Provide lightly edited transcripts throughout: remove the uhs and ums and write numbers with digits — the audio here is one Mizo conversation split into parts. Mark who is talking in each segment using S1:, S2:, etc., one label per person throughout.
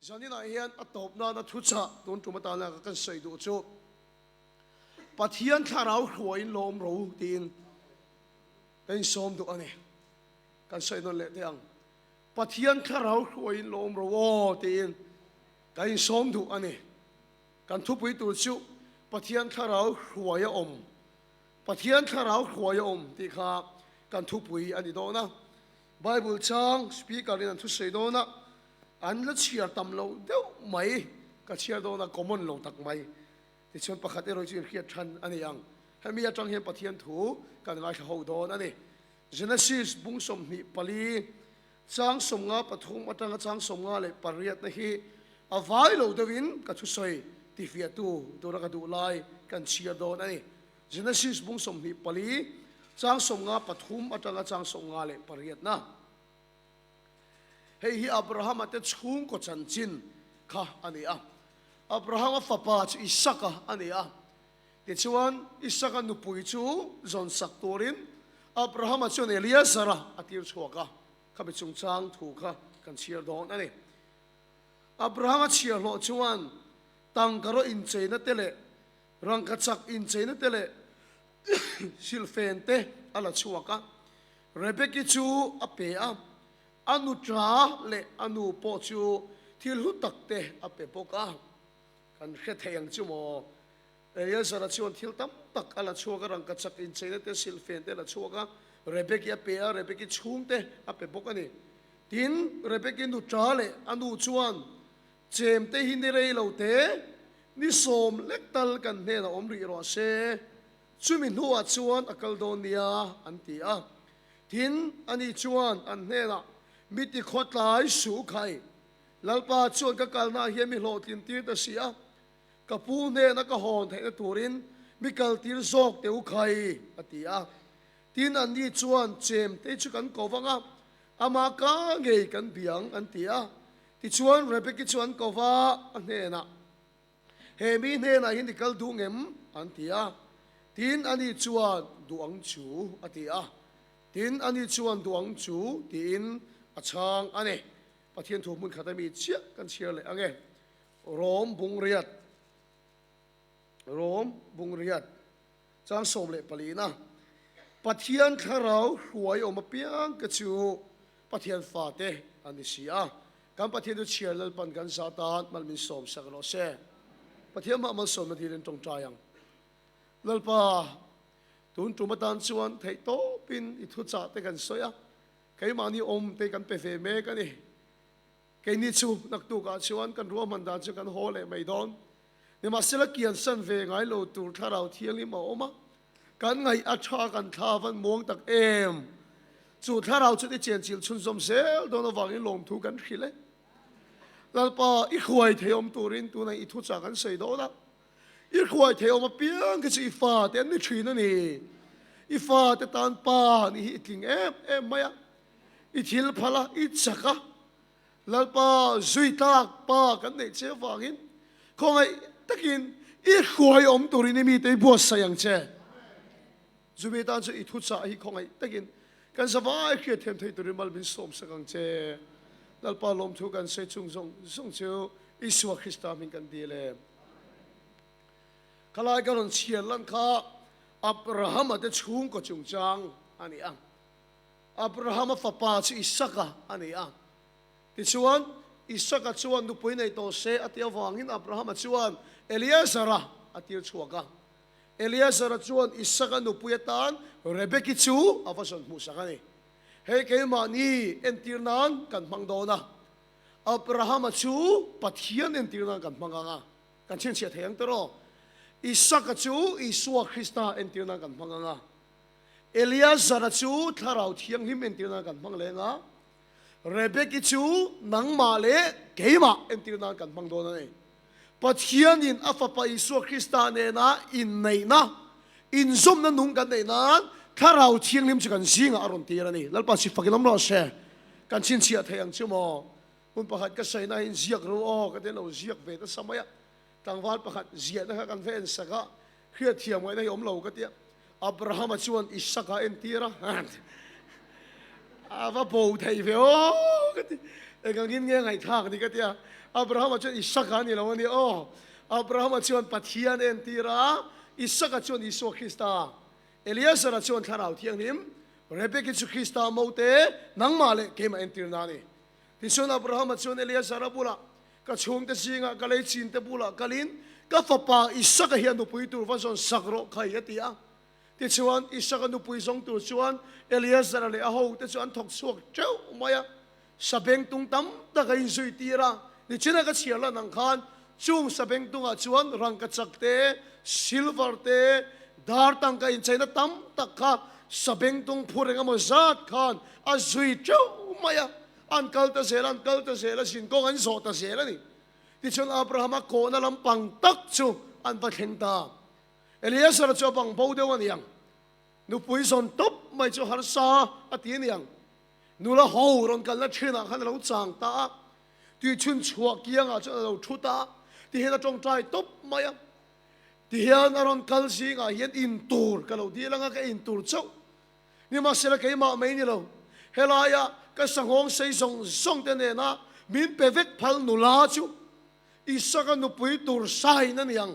S1: Zaninah hian a tawp nana thuchah tun tum atana kan sawi duh chu Pathian thlarau hruaiin lawm ro tiin ka insawm duh a ni. Kan sawi nawn leh teh ang. Pathian thlarau hruaiin lawm ro aw tiin ka insawm duh a ni. Kan thupui tur chu Pathian thlarau hruai a awm, Pathian thlarau hruai a awm tih kha kan thupui a ni dawn a. Bible chang speaker in an thusawi dawn a, an la chhiar tam lo deuh mai, ka chhiar dawn a common lo tak mai. Tichuan pakhat erawh chu inhriat than a ni ang. Hemi atang hian Pathian thu kan ngaithla ho dawn a ni. Genesis bung 24 chang 53 atanga chang 58 na hi a vai lo deuhin ka thusawi tifiahtu tura ka duh lai kan chhiar dawn a ni. Genesis bung 24 chang 53 atanga chang 58 na. Hei hi Abrahama te chhungkaw chanchin kha a ni a. Abrahama fapa chu Isaka a ni a. Tichuan, Isaka nupui chu zawnsak turin Abrahama chuan Eliezera a tir chhuak a, khami chungchang thu kha kan chhiar dawn a ni. Abrahama chhiarhlawh chuan tangkaraw incheina te leh rangkachak incheina te leh silhfen te a la chhuak a. Rebeki chu a pe a, a nuṭa leh a nu pawh chu thil hlu tak te a pe bawk a. Kan hre thei ang chu maw? Eleazara chuan thil tam tak a la chhuak a, rangkachak incheina te, silhfen te a la chhuak a, Rebeki a pe a, Rebeki chhungte a pe bawk a ni. Tin, Rebeki nuṭa leh a nu chuan, Chemte hi ni rei lo te, ni sawm lek tal kan hnenah awm rih rawh se, Chumi hnuah chuan a kal dawn nia, an ti a. Tin, ani chuan an hnenah, Mi ti khawtlai suh khai, Lalpa chuan ka kalnaah hian mi hlawhtlin tir ta si a, ka pu hnena ka hawn theihna turin mi kal tir zawk teh u khai, a ti a. Tin, anni chuan, Chemte chu kan ko vang a, amah ka ngei kan biang, an ti a. Tichuan, Rebeki chu an ko va, a hnenah, He mi hnenah hian i kal duh ngem? an ti a. Tin, ani chuan, Duh ang chu, a ti a. Tin, ani chuan, Duh ang chu, tiin a chhang a ni. Pathian thu hmun khat ami chiah kan chhiar leh ang e. Rom bungriat, Rom bungriat, chang 14 a, Pathian thlarau hruai awm apiang te chu Pathian fate an ni si a. Kan Pathian chu chhiar Lalpan kan zah tan mal min sawm sak rawh se. Pathian hmah malsawmna dilin tawngtai ang. Lalpa, tun tum atan chuan theih tawpin i thuchah te kan sawi a, keimahni awm te kan pe ve mek a ni. Keini chu naktukah chuan kan ruahman dan chu kan haw leh mai dawn. Nimahsela kiansan ve ngai lo tur thlarau thianghlim a awm a, kan ngaih a tha kan thla van muang tak em? Chu thlarau chu i chenchilh chhunzawm zel dawn avangin lawmthu kan hrilh e. Lalpa, i hruai thei awm turin tunah i thuchah kan sawi dawn a, i hruai thei awm apiang khi chu i fate an ni thin a ni. I fate tan pa nih hi i tling em em mai a, i thil phal a, i chak a, Lalpa zui tlak pa kan neih che avangin khawngaih takin i hruai awm turin i mite i buatsaih ang che. Zumi tan chu i thuchah hi khawngaih takin kan zavai hriat thiam thei turin mal min sawmsak ang che. Lalpa lawmthu kan sawi chung zawng zawng chu Isua Krista hming kan dil e. Khalai ka rawn chhiar lan kha Abrahama te chhungkaw chungchang a ni a. Abrahama fapa chu Isaka a ni a. Tichuan, Isaka chuan nupui nei tawh se a tih avangin Abrahama chuan Eliezera a tir chhuak a. Eliezera chuan Isaka nupui atan Rebeki chu a va zawn hmuhsak a ni. Hei keimahni entir nan kan hmang dawn a. Abrahama chu Pathian entir nan kan hmang ang a. Kan chhinchhiah thei ang tiraw? Isaka chu Isua Krista entir nan kan hmang ang a. Eleazara chu Thlarau Thianghlim entir nan kan hmang leng a, Rebeki chu nangmah leh keimah entir nan kan hmang dawn a ni. Pathianin a Fapa Isua Krista nena inneihna, inzawmna nung kan neih nan Thlarau Thianghlim chu kan zingah a rawn tir a ni. Lalpa si fakin awm rawh se. Kan chhinchhiah thei ang chu maw? Hmun pakhat ka sawi nain ziak ru aw ka ti lo ziak ve nasa mai a. Tlangval pakhat ziahna kha kan va en sak a, hriatthiam ngaihna hi awm lo ka ti a. Abrahama chuan Isaka a entir a, a va bo thei ve aw ka ti. Engangin nge ngaihthlak ni ka ti a. Abrahama chuan Isaka a ni lo a ni aw. Abrahama chuan Pathian a entir a, Isaka chuan Isua Krista. Eliazara chuan Thlarau Thianghlim, Rebeki chu Krista mote, nangmah leh keimah entirna a ni. Tichuan Abrahama chuan Eliazara bulah, Ka chhungte zingah ka lei chinte bulah kalin ka fapa Isaka hi a nupui tur va zawn sak rawh khai a ti a. Tichuan Isaka nupui zawng tur chuan Eliazara leh a hote chu an thawk chhuak teuh mai a. Sabengtung tam tak a inzui tir a, nichina ka chhiar lan ang khan chung sabengtungah chuan rangkachak te, silver te, dar tangka incheina tam tak kha sabengtung phur eng emaw zat khan a zui teuh mai a, an kal ta zel a, an kal ta zel a, zinkawng an zawh ta zel a ni. Tichuan Abrahama kawhna lampang tak chu an va thleng ta. Eliezer chu a bang bo deuh a ni ang, nupui zawn tawp mai chu harsa a ti a ni ang. Nula ho rawn kalna thinah khan a lo chang ta a, tuichhun chhuah kiangah chuan a lo thu ta a, tihian a tawngtai tawp mai a. Tihian a rawn kal zingah hian in tur ka lo dil anga ka in tur chauh. Nimahsela keimah mai ni lo, helaia ka sanghawng sei zawng zawng te nena min pe vek phal nula chu Isaka nupui tur sain a ni ang.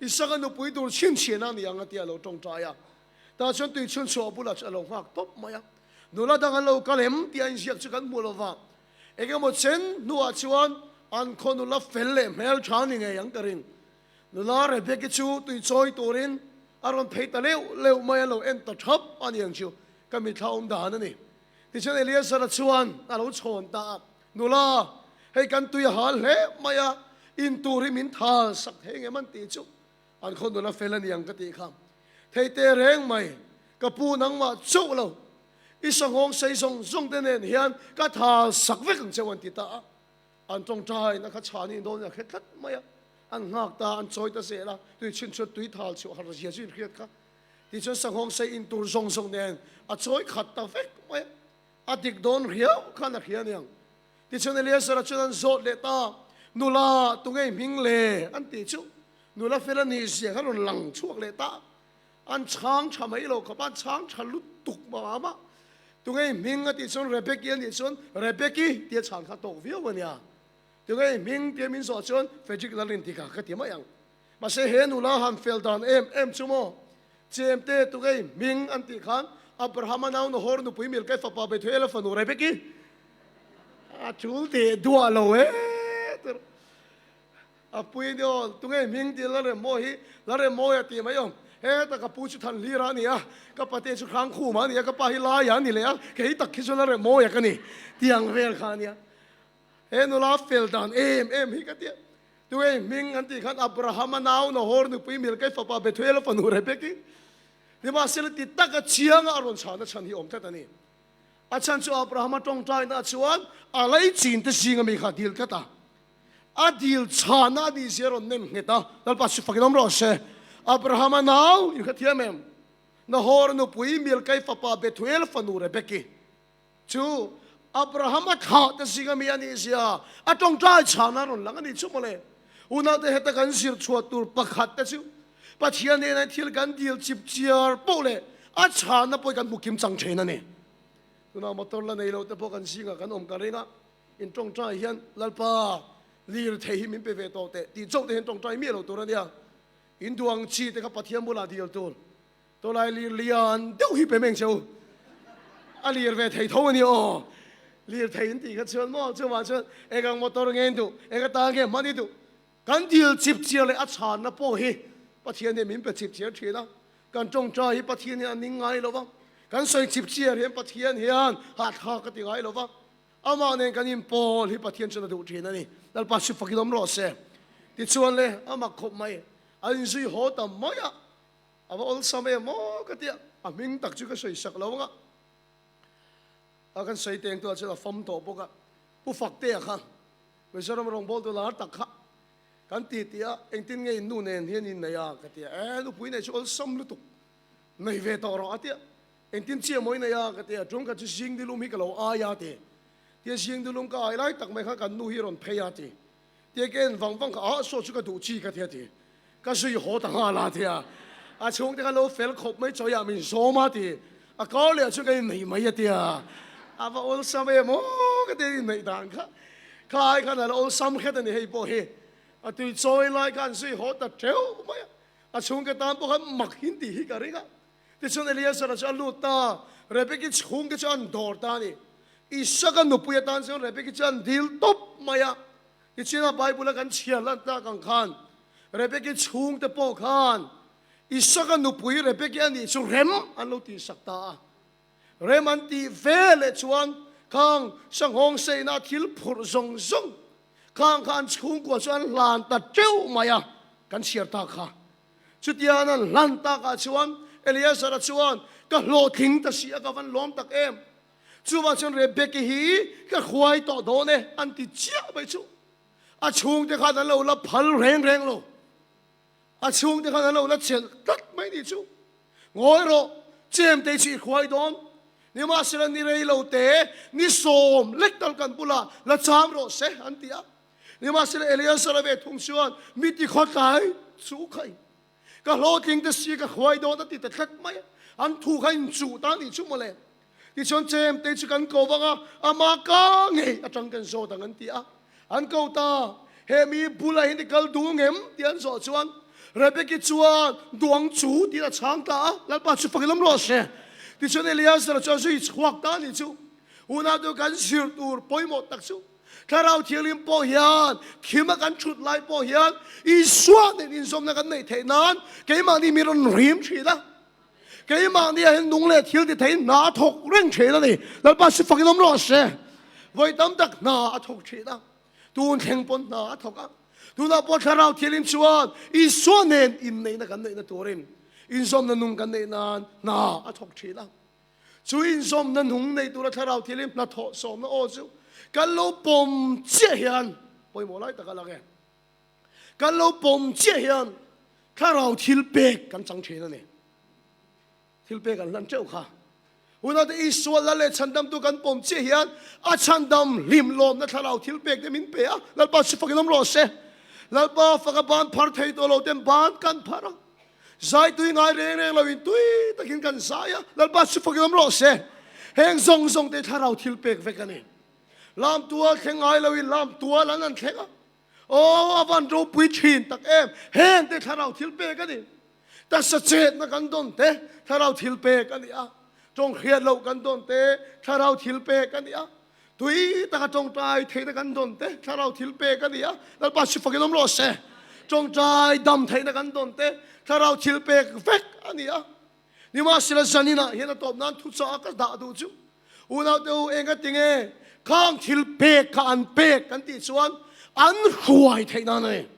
S1: Isaka nupui tur chhinchhiahna a ni ang a tia a lo tawngtai a. Tah chuan tui chhunchhuah bulah chu a lo nghak tawp mai a. Nula dang an lo kal em tih a inziak chu kan hmu lo va. Eng emaw chen hnuah chuan an khaw nula fel leh hmeltha ni ngei ang ka ring. Nula Rebeki chu tui chawi turin a rawn phei ta leuh leuh mai a, lo en ta thap a ni ang chu ka mitthla awm dan a ni. Tichuan Eliezera chuan a lo chhawn ta a. Nula, hei kan tui a hal hle mai a, in tur hi min thal sak thei ngem an tih chu an khaw nula fel a niang ka tih kha. Thei te reng mai, ka pu nangmah chauh lo, i sanghawng sei zawng zawng te nen hian ka thal sak vek ang cheu an ti ta a. An tawngtai na kha chhan in dawn in a hre tlat mai a, an nghak ta, an chawi ta zel a, tui chhin chuan tui thal chhuah har zia chu in hriat kha. Tichuan sanghawng sei in tur zawng zawng nen a chawi khat ta vek mai a. A dik dawn riau khan a hria aniang. Tichuan Eleazara chuan an zawt leh ta, Nula, tunge i hming le? an tih chu nula fel a nih zia khan rawn lang chhuak leh ta. An chhang tha mai lo khawp a, an chhang tha lutuk mah mah. Tunge i hming? a tih chuan Rebeki a nih chuan Rebeki tia chhan kha tawk viau a nia. Tunge i hming tia min zawh chuan Frederick Lalrintika ka ti mai ang. Mahse he nula han fel dan em em chu maw? Chemte tugei hming an tih khan Abrahama nau Nahor nupui Milkai fapa Bethuela fanu Rebeki a tul teh duah lo e tir a pui ni aw tugei hming tih Lalremmawi hi Lalremmawi a tih mai awm heta ka pu chu Thanhlira a ni a ka pate chu Hrangkhuma a ni a ka pa hi Laia a ni leh a kei tak khi chu Lalremmawia ka ni tiang vel kha a nia. He nula fel dan em em hi ka tia. Tuei hming an tih khan Abrahama nau Nahor nupui Milkai fapa Bethuela fanu Rebeki. Nimahsela ti taka chianga a rawn chhahna chhan hi awm tlat a ni. A chhan chu Abrahama tawngtaina chuan a laichin te zinga mi kha a dil tlat a. A dil chhahna a nih zia a rawn nem nghet a. Lalpa chu fakin awm rawh se. Abrahama nau in hrethiam em? Nahor nupui Milkai fapa Bethuel fanu Rebeki. Chu Abrahama thlah te zinga mi a nih zia a tawngtai chhana a rawn lang a nih chu mawle. Unaute heta kan zir chhuah tur pakhat te chu Pathian nena thil kan dil chip chiar poh leh a chhana pawh kan hmu kim chang thin a ni. Tunah motor la nei lo te pawh kan zingah kan awm ka ring a, in tawngtai hian Lalpa lirthei hi min pe ve tawh teh tih chauh te hian tawngtai miah lo tur a nia. In duh ang chi te kha Pathian bulah dil tur. Tawlai lir lian deuh hi pe meng che u. A lir ve thei tho a ni aw. Lir thei in tih kha chuan maw chuvang chuan eng ang motor nge in duh, eng atan nge hman i duh. Kan dil chip chiar leh a chhanna pawh hi Pathian hian min pe chip chiar thin a. Kan tawngtai hi Pathian hian a ning ngai lo va. Kan sawi chip chiar hian Pathian hian hahthlak a ti ngai lo va. Amah nen kan inpawl hi Pathian chuan a duh thin a ni. Lalpa chu fakin awm rawh se. Tichuan le a mak khawp mai. A inzui haw ta mai a. A va awlsam em maw ka tia, a hming tak chu ka sawi sak lo anga, a kan sawi teng tuah chuan a fam tawh bawk a, Pu Faktea kha Mizoram rawngbawltu lar tak kha kan ti tih a, engtin nge in nu nen hian in nei a ka tia, e nupui nei chu awlsam lutuk nei ve tawh rawh a tia, engtin chiah maw i nei a ka tia, tum khat chu zing dilum hi ka lo ai a ti, tia zing dilum ka ai lai tak mai khan kan nu hi a rawn phei a ti. Tia ka en vang vang kha, ah saw chu ka duh chi ka ti a ti. Ka zui haw ta nghal a ti a. A chhungte kha lo fel khawp mai chawi ah min zawm a ti. A kar leh ah chuan ka innei mai a ti a. A va awlsam em aw ka ti a inneih dan kha. Kha ai khan a lo awlsam hret a ni hei pawh hi. A tui chawi lai kha an zui haw ta teuh mai a. A chhungte tan pawh khan mak hin tih hi ka ring a. Tichuan Eleazar-a chu a lut ta, Rebeki chhungte chu an dawr ta a ni. Isaka nupui atan chuan Rebeki chu an dil tawp mai a. Tichuan a Bible-a kan chhiar lan tlak ang khan Rebeki chhungte pawh khan Isaka nupui Rebeki a nih chu rem an lo tihsak ta a. Rem an tih ve leh chuan khang sanghawng seina thil phurh zawng zawng khang kha an chhungkua chu an hlan ta teuh mai a, kan chhiar ta kha. Chutian an hlan takah chuan Eleazara chuan, Ka hlawhtling ta si a, ka van lawm tak em? Chuvang chuan Rebeki hi ka hruai tawh dawn e, an ti chiah mai chu. A chhungte khan an lo la phal reng reng lo. A chhungte khan an lo la chelh tlat mai ni chu. Ngawi rawh, chemte chu i hruai dawn. Nimahsela ni rei lo te, ni sawm lek tal kan bulah la cham rawh se, an ti a. Nimahsela Eleazar a ve thung chuan, Mi ti khawtlai chu khai, ka hlawhtling te si ka hruai dawn a ti ta tlat mai a. An thu kha inchuh ta nih chu mawle. Tichuan chemte chu kan ko vang a, ama ka ngei atang kan zawt ang an ti a. An ko ta, He mi bulah hian i kal duh ngem? tih an zawh chuan Rebeki chuan, Duang chu tiin a chhang ta a, Lalpa chu fakin awm rawh se. Tichuan Eleazar chuan zui chhuak ta a nih chu. Unau te kan zir tur pawimawh tak chu Thlarau Thianghlim pawh hian thim a kan thut lai pawh hian Isua nen inzawmna kan neih theih nan keimahni mi rawn rim thin a. Keimahni ah hian nung leh thil ti theiin hna a thawk reng thin a ni. Lalpa si fakin awm rawh se. Vawi tam tak hna a thawk thin a. Tun thleng pawn hna a thawk a. Tunah pawh Thlarau Thianghlim chuan Isua nen inneihna kan neihna turin inzawmna nung kan neih nan hna a thawk thin a. Chu inzawmna nung nei tura Thlarau Thianghlim hnathawh sawmna aw chu kan lo pawm chiah hian pawimawh lai tak a lang e. Kan lo pawm chiah hian Thlarau thil pek kan chang thin a ni. Thil pek an hlan teuh kha. Unate Isua lal leh chhandamtu kan pawm chiah hian a chhandam hlim lawmna Thlarau thil pek te min pe a. Lalpa chu fakin awm rawh se. Lalpa faka ban phar thei tawh lo ten ban kan phar a. Zai tui ngai reng reng loin tui takin kan zai a. Lalpa chu fakin awm rawh se. Heng zawng zawng te Thlarau thil pek vek a ni. Lam tual thleng ngai loin lam tual an an thleng a. Aw, a van ropui thin tak em! Heng te thlarau thil pek a ni. Taksa chetna kan dawn te thlarau thil pek a ni a. Tawng hriat loh kan dawn te thlarau thil pek a ni a. Tui taka tawngtai theihna kan dawn te thlarau thil pek a ni a. Lalpa si fakin awm rawh se. Tawngtai dam theihna kan dawn te thlarau thil pek vek a ni a. Nimahsela zaninah hian a tawp nan thuchah a ka dah duh chu Unaute u, enga tinge khang thil pek kha an pek kan tih chuan an hruai theih nan a ni.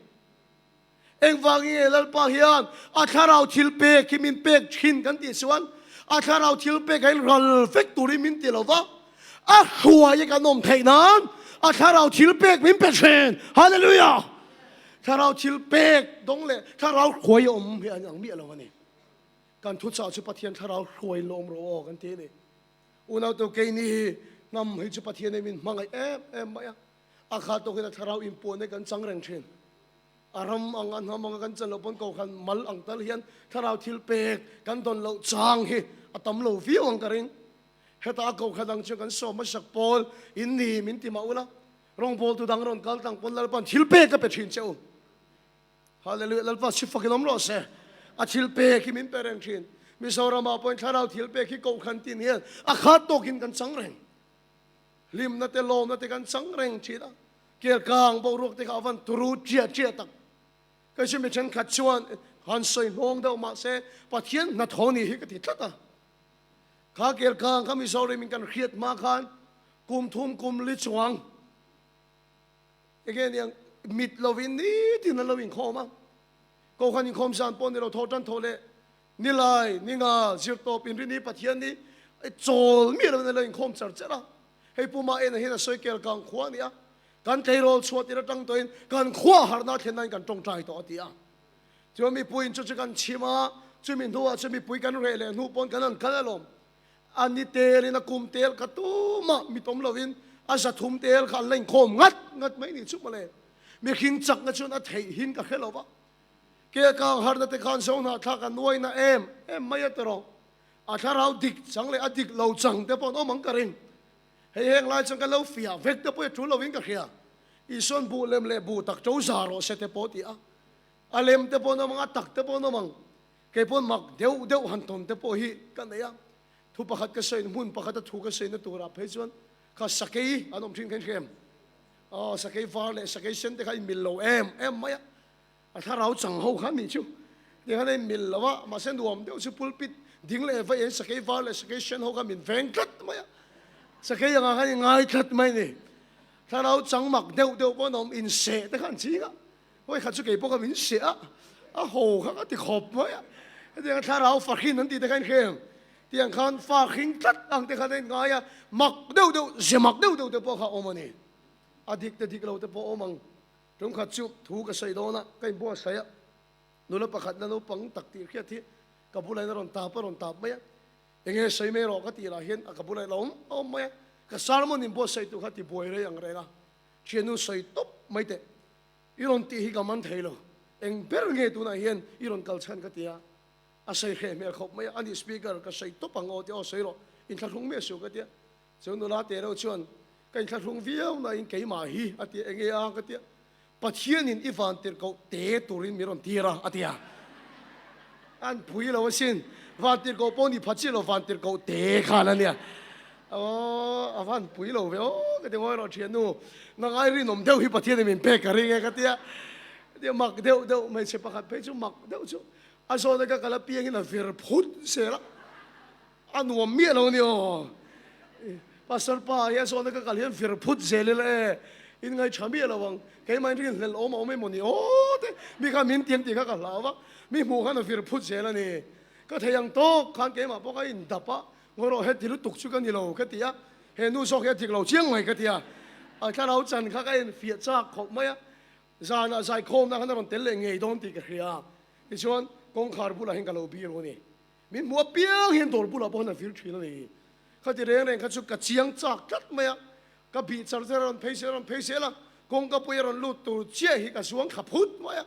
S1: Engvangin nge Lalpa hian a thlarau thil pek hi min pek thin kan tih chuan a thlarau thil pek ah hian ral vek turin min ti lo va, a hruai hi kan awm theih nan a thlarau thil pek min pe thin. Hallelujah! Thlarau thil pek dawng leh thlarau hruai awm hi an ang miah lo a ni. Kan thuchah chu Pathian thlarau hruai lawm rawh aw kan ti a ni. Unautu keini hi hnam hi chu Pathian hi min hmangaih em em mai a. A kha tawkin a thlarau inpuan hi kan chang reng thin. A ram ang a hnam anga kan chan loh pawn kohhran mal ang tal hian thlarau thil pek kan dawn loh chang hi a tam lo viau ang ka ring. Heta a kohhran ang chuan kan sawm hmasak pawl in ni min ti mah ula, rawngbawltu dang rawn kal tlang pawn Lalpa'n thil pek a pe thin che u. Hallelujah Lalpa si fakin awm rawh se. A thil pek hi min pe reng thin. Mizoramah pawhin thlarau thil pek hi kohhran tin hian a khat tawkin kan chang reng. Hlimna te lawmna te kan chang reng thin a. Kelkang boruak te kha a van turu chiah chiah tak. Kei chu mi thenkhat chuan han sawi hnawng deuh mahse Pathian hnathawh ni hi ka ti tlat a. Kha kelkang kha Mizoram in kan hriat hma khan kum thum kum li chuang Enge niang mit lovin nitin an lo inkhawm a, Kohhran inkhawm zan pawh ni lo thaw tan thaw leh nilai, ninga, zirtawp, inrini, Pathianni chawl miah lovin an lo inkhawm char char a. Hei Pu Maena hian a sawi kel kang khua a ni a, kan tleirawl chhuah tir atang tawhin kan khua harhna thlen nain kan tawngtai tawh a ti a. Chuan mipuiin chu chu kan chhim a, chumi hnuah chu mipui kan reh leh hnu pawn kan han kal alawm. A ni telin a kum tel kha tumah mit awm lovin a zathum tel kha an la inkhawm ngat ngat mai ni chu mawle. Mihring chakna chuan a theih hin ka hre lo va. Kelkang harna te khan Zohnah thlak a nuai na em em mai a tawrh. A thlarau dik chang leh a dik lo chang te pawh an awm ang ka ring. Hei heng lai chuan ka lo fiah vek te pawh hi a tul lovin ka hria. Isuan buh lem leh buh tak to za rawh se te pawh ti a. A lem te pawh an awm ang, a tak te pawh an awm ang. Kei pawn mak deuh deuh han tawn te pawh hi ka nei a. Thu pakhat ka sawi, hmun pakhata thu ka sawina turah phei chuan kha sakei an awm thin kha in hria em? Aw, sakei var leh sakei sen te kha in mil lo em em mai a. A thlarau chang ho kha nih chu ti khan a in mil lo a, mahse nuam deuh chu pulpit ding leh vei in sakei var leh sakei sen ho kha min veng tlat mai a. Sakei angah khan in ngai tlat mai a ni. Thlarau chang mak deuh deuh pawh an awm, inseh te kha an ching a. Hawi khat chu kei pawh kha min seh a, a haw kha ka ti khawp mai a. Hetiang thlarau fahrin an tih te kha in hreng. Tiang khan fa hring tlat ang te khan a in ngai a, mak deuh deuh, ze mak deuh deuh te pawh kha a awm a ni. A dik te dik lo te pawh a awm ang. Tum khat chu thu ka sawi dawn a, ka inbuatsaih a, nula pakhat la naupang tak tih hriat hi ka bulah in a rawn tap a rawn tap mai a. Enge sawi mai rawh ka tih lah hian a ka bulah in a awm a awm mai a. Ka sermon inbuatsaih tur kha ti buai rei ang reng a, thiannu sawi tawp mai teh. I rawn tih hi ka man thei lo. Eng ber nge tunah hian i rawn kal chhan ka ti a. A sawi hreh hmel khawp mai a, ani speaker ka sawi tawp ang aw ti aw sawi rawh, inthlahrung miah suh ka ti a. Chu nula te reuh chuan ka inthlahrung viau nain keimah hi a ti a, enge a ka ti a, Pathianin i van tirhkoh te turin min rawn tir a a ti a. An pui lo asin, van tirhkoh pawh ni pha chiah lo van tirhkoh te khan a nia. Aw a van pui lo ve aw ka ti ngawi rawh thiannu, nangai rinawm deuh hi Pathianin min pek ka ring e ka ti a. Ka ti a, mak deuh deuh hmeichhe pakhat phei chu mak deuh chu a zawhna ka kal apiangin a vir phut zel a. A nuam miah lo a ni aw. Pastor pa hi a zawhna ka kal hian vir phut zel ila e. In ngaihṭha miah lo ang. Keimah in rinhlelh awm a awm emaw ni aw te. Mi kha min tiang tih kha ka hlau a. Mi hmuh khan a vir phut zel a ni. Ka thei ang tawk khan keimah pawh ka indap a. Ngawi rawh heti lutuk chu ka ni lo ka ti a. He nu zawk hi a dik lo chiang mai ka ti a. A thlarau chan kha ka infiah chak khawp mai a. Zanah zaikhawmna khan a rawn tel leh ngei dawn tih ka hria. Tichuan kawngkhar bulah hian ka lo bir u a ni. Min hmuh apiang hian dawr bulah pawh hian a vir thin a ni. Khati reng reng kha chu ka chiang chak tlat mai a, ka bih char char a rawn phei sel a rawn phei sel a, kawngka pui a rawn lut tur chiah hi ka zuang thla phut mai a,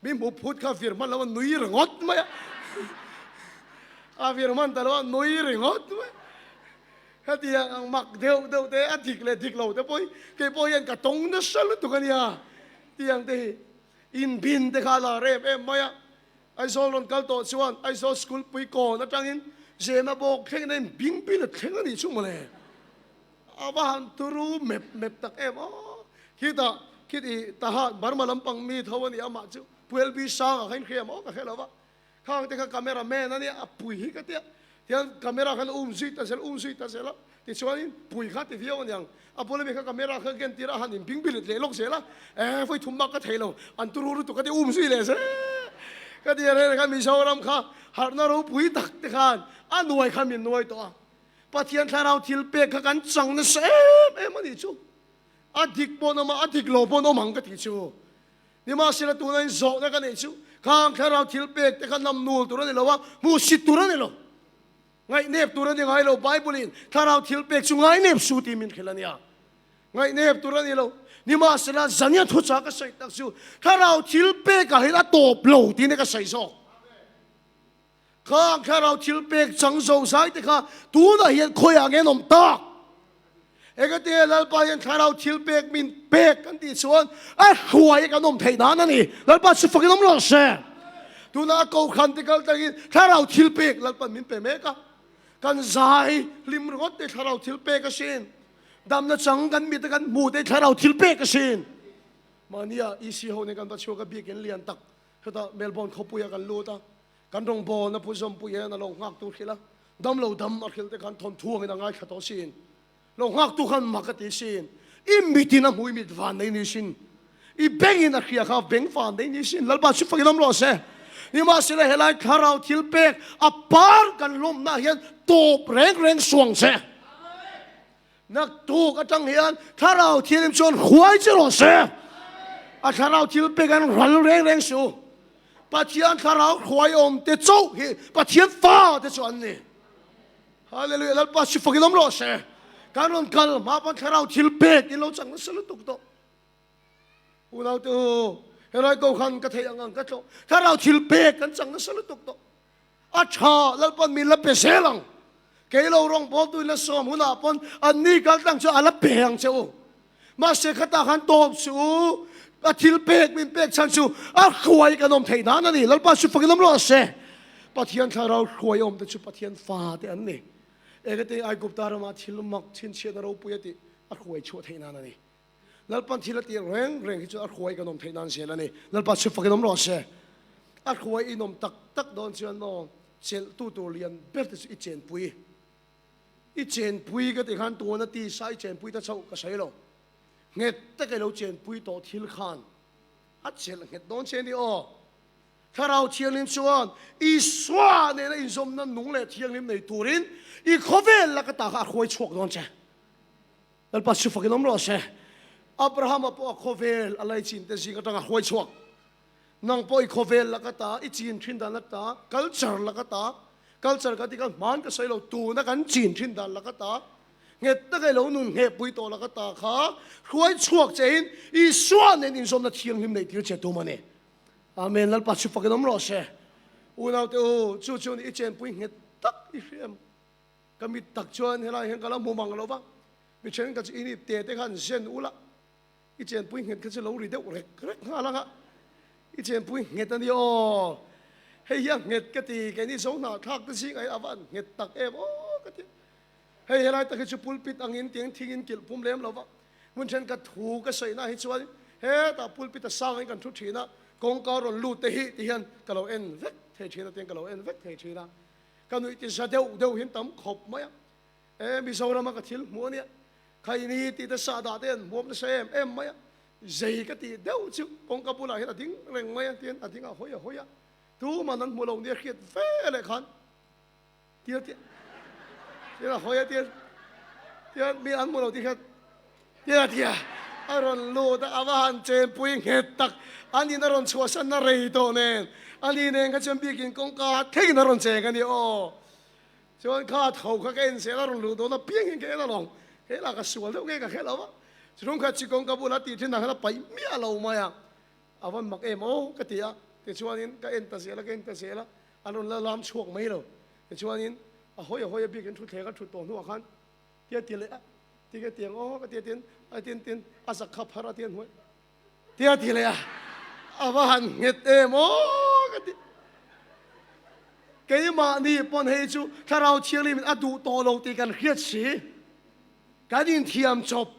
S1: min hmuh phut kha vir hman lo a nui ringawt mai a, a vir hman ta lo a nui ringawt mai. Hetiang ang mak deuh deuh te a dik leh dik lo te pawh hi kei pawh hian ka tawng nasa lutuk a nia tiang te hi inbin te kha a la rem em mai a. Aizawl rawn kal tawh chuan Aizawl School pui kawn atangin Zema bawk thlengin a inbing pin a thleng a nih chu mawle. A va han turu mep mep tak em aw. Khitah khit i taha Burma lampang mi tho a ni amah chu Pu LB Sanga kha inhria maw ka hre lo va. Khang te kha camera man a nia a pui hi ka tia. Tihian camera khan a um zui ta zel um zui ta zel a. Tichuanin pui kha ti viau a niang. A bula mi kha camera kha ken tir a han inbing bilit leh lawk zel a, eh vawi thum bak ka thei lo, an turu lutuk ka ti um zui leh zel. Ka ti a reng khan Mizoram kha harhna ropui tak te khan a nuai khan min nuai tawh a. Pathian thlarau thil pek kha kan chang nasa em em a nih chu. A dik pawh an awm a, a dik lo pawh an awm ang ka tih chu. Nimahsela tuna in zawhna ka neih chu khang thlarau thil pek te kha namnul tur a ni lo a, hmuhsit tur a ni lo. Ngaihnep tur a ni ngai lo, Bible-in thlarau thil pek chu ngainep su tih min hrilh a nia. Ngaihnep tur a ni lo. Nimahsela zania thuchah ka sawi tak chu thlarau thil pekah hian a tawp lo tiin ka sawi zawk. Khang thlarau thil pek chang zo zai te kha tunah hian khawiah nge an awm tak? Engati Lalpa hian thlarau thil pek min pek kan tih chuan a hruai kan awm theih nan a ni. Lalpa chu fakin awm rawh se. Tuna a kohhran te kal tangin thlarau thil pek Lalpan min pe mek a. Kan zai hlim ringawt te thlarau thil pek asin. Damna chang kan mit a kan hmuh te thlarau thil pek asin. Mahnia EC ho nen kan va chhuak a biakin lian tak hetah Melbourne khawpuiah kan lut a. Kan rawngbawlna Pu Zawmpui hian a lo nghaktu hrilh a, dam lo dam a hrilh te khan thawnthuangin a ngaithla tawh sin. Lo nghaktu khan mak a ti sin. I mitin a hmui mit van nei ni sin. I bengin a hria kha beng van nei ni sin. Lalpa chu fakin awm rawh se. Nimahsela helai thlarau thil pek a par kan lawmna hian tawp reng reng suang che. Naktuk atang hian thlarau thianghlim chuan hruai che rawh se. A thlarau thil pek an ral reng reng su. Pathian thlarau hruai awm te chauh hi Pathian fa te chu an ni. Hallelujah Lalpa si fakin awm rawh se. Kan rawn kal hma pawn thlarau thil pek in lo chang nasa lutuk tawh. Unau te u, helai ko khan ka theih ang ang ka tlawh. Thlarau thil pek kan chang nasa lutuk tawh. A tha Lalpan min la pe zel ang. Kei lo rawngbawltu in la sawm hunah pawn anni kal tlang chu a la pe ang che u. Mahse khatah khan tawp suh u, a thil pek min pek chhan chu a hruai kan awm theih nan a ni. Lalpa chu fakin awm rawh se. Pathian thlarau hruai awm te chu Pathian fa te an ni. Engati Aigupta ramah thil mak chhinchhiatna ropui a tih a hruai chhuah theih nan a ni. Lalpan thil a tih reng reng hi chu a hruai kan awm theih nan zel a ni. Lalpa chu fakin awm rawh se. A hruai inawm tak tak dawn chuan maw chelhtu tur lian ber te chu i chenpui. I chenpui ka tih khan tuna tisa i chenpui ta chauh ka sawi lo. Nghet taka i lo chenpui tawh thil khan a chelh nghet dawn che ni aw. Thlarau Thianghlim chuan Isua nena inzawmna nung leh thianghlim nei turin i khawvel laka ta kha a hruai chhuak dawn che. Lalpa chu fakin awm rawh se. Abrahama pawh a khawvel a laichin te zing atanga hruai chhuak. Nang pawh i khawvel laka ta, i chin thin dan ata, culture laka ta, culture ka tih khan hman ka sawi lo, tuna kan chin thin dan laka ta, nghet taka i lo nun ngheh pui tawh laka ta kha hruai chhuak che in Isua nen inzawmna thianghlim neih tir che tum a ni. Amen. Lalpa chu fakin awm rawh se. Unaute u, chu chu i chenpui nghet tak i hriam. Ka mit tak chuan helai hian ka la hmu mang lo va, mi thenkhat chu in ip te te khan zen ula, i chenpui nghet kha chu lo ri deuh rek rek nghal ang a, i chenpui nghet a ni aw, hei hi a nghet ka ti, keini zo hnahthlak te zingah hian a va han nghet tak em aw ka ti. Hei helai tak hi chu pulpit angin tiang thingin kilh phum lem lo va, hmun thenkhat thu ka sawi na hi chuan hetah pulpit a sangin kan thu thin a, kawngka rawn lut te hi ti hian ka lo en vek thei thin a, tiang ka lo en vek thei thin a. Ka nuih ti za deuh deuh hin tam khawp mai a, e Mizorama ka thil hmuh a nia, khaini tih te sahdah te an hmuam nasa em em mai a, zei ka tih deuh chu kawngka bulah hian a ding reng mai a, tin a ding a hawi a hawi a, tuman an hmu lo nia hriat ve leh khan tia tia tia a hawi a tia tia mi an hmu lo tih hriat Tia tia a rawn lut a, a va han chenpui nghet tak. An in a rawn chhuahsanna rei tawh nen, a ni nen kha chuan biakin kawngka thlengin a rawn cheng a ni aw. Chuan kha tho kha ka en zel a, rawn luh dawn apiang hian ka en alawm. He lah ka sual deuh nge ka hre lo va, chhung kha chi kawngka bulah tih thin ah khan a paih miah lo mai a, a van mak em aw ka ti a. Tichuanin ka en ta zel a, ka en ta zel a, an rawn la lam chhuak mai lo. Tichuanin a hawi a hawi a biakin thutthleng a thut tawh hnuah khan Tia ti leh a, ti ka tiang aw ka tia tin a tin tin a zak kha phar a tia hnuai tia ti leh a, a va han nghet em aw ka ti. Keimahni pawn hei chu Thlarau Thianghlim in a duh tawh lo tih kan hriat si, kan inthiam chawp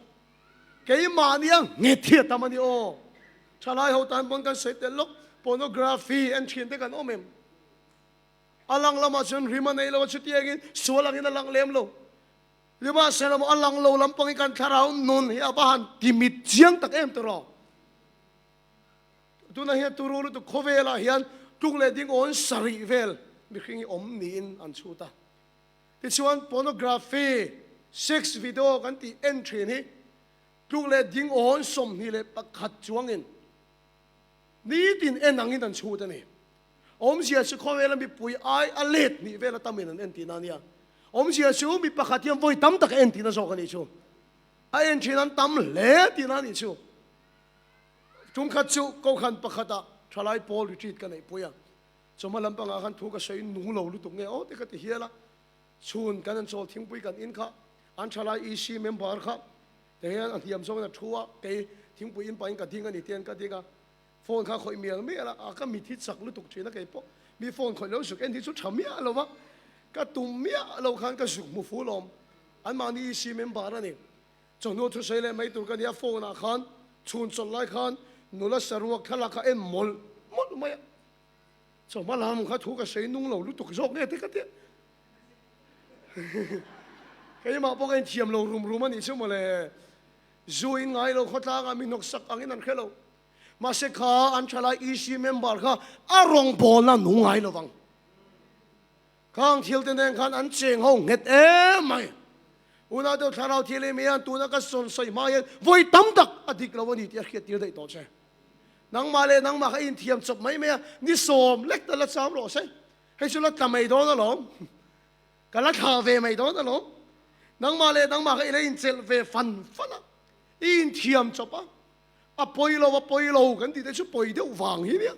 S1: keimahni a nghet hi a tam a ni aw. Thalai ho tan pawn kan sawi tel lawk, pornography en thin te kan awm em? A lang lamah chuan rim a nei lo a, chutiangin sual angin a lang lem lo. Nimahsela maw a lang lo lampangin kan thlarau nun hi a va han timit chiang tak em tawh. Tunah hian turu lutuk khawvelah hian tluk leh ding awn sarih vel mihring hi awm niin an chhut a. Tichuan pornography, sex video kan tih en thin hi tluk leh ding awn 21 chuangin nitin en angin an chhut a ni. Awmzia chu khawvela mipui ai a let hnih vela tamin an entina a nia. Awmzia chu mi pakhat hian vawi tam tak a entina zawk a nih chu. A en thin an tam hle tihna a nih chu. Tum khat chu Kokhan pakhatah thalai pawl retreat ka neihpui a. Chawhma lampangah khan thu ka sawi nung lo lutuk nge aw te ka ti hial a. Chhun kan an chawl thingpui kan in kha an thalai EC member kha te hian a hniam zawngin a thu a, kei thingpui in pahin ka ding a ni tian ka ding a. Phone kha khawih mial mial a, a ka mit hi chak lutuk thin a kei pawh mi phone khawih lo zuk en hi chu tha miah lo va, ka tum miah lo khan ka zuk hmu ful awm. Anmahni EC member a ni. Chawhnu thusawi leh mai tur ka nia phone ah khan chhun chawlh lai khan nula saruak thlalak kha en mawlh mawlh mai a. Chawhma lam kha thu ka sawi nung lo lutuk zawk nge te ka tia. Keimah pawh ka inthiam lo rum rum a nih chu mawle. Zu in ngai lo khawtlangah mi hnawksak angin an hre lo. Mahse kha an thalai EC member kha a rawngbawlna nung ngai lo vang. Khang thil te nen khan an cheng ho nghet em mai. Unau deuh thlarau thil em hian tuna ka sawn sawi hma hian vawi tam tak a dik lo a ni tih a hriat tir daih tawh che. Nangmah leh nangmah kha i inthiam chawp mai mai a, ni sawm lek ta la cham rawh se. Hei chu la tla mai dawn alawm. Ka la thlah ve mai dawn alawm. Nangmah leh nangmah kha i la inchelh ve fan fan a, i inthiam chawp a, a pawi lo a pawi lo kan tih te chu pawi deuh vang hi nia.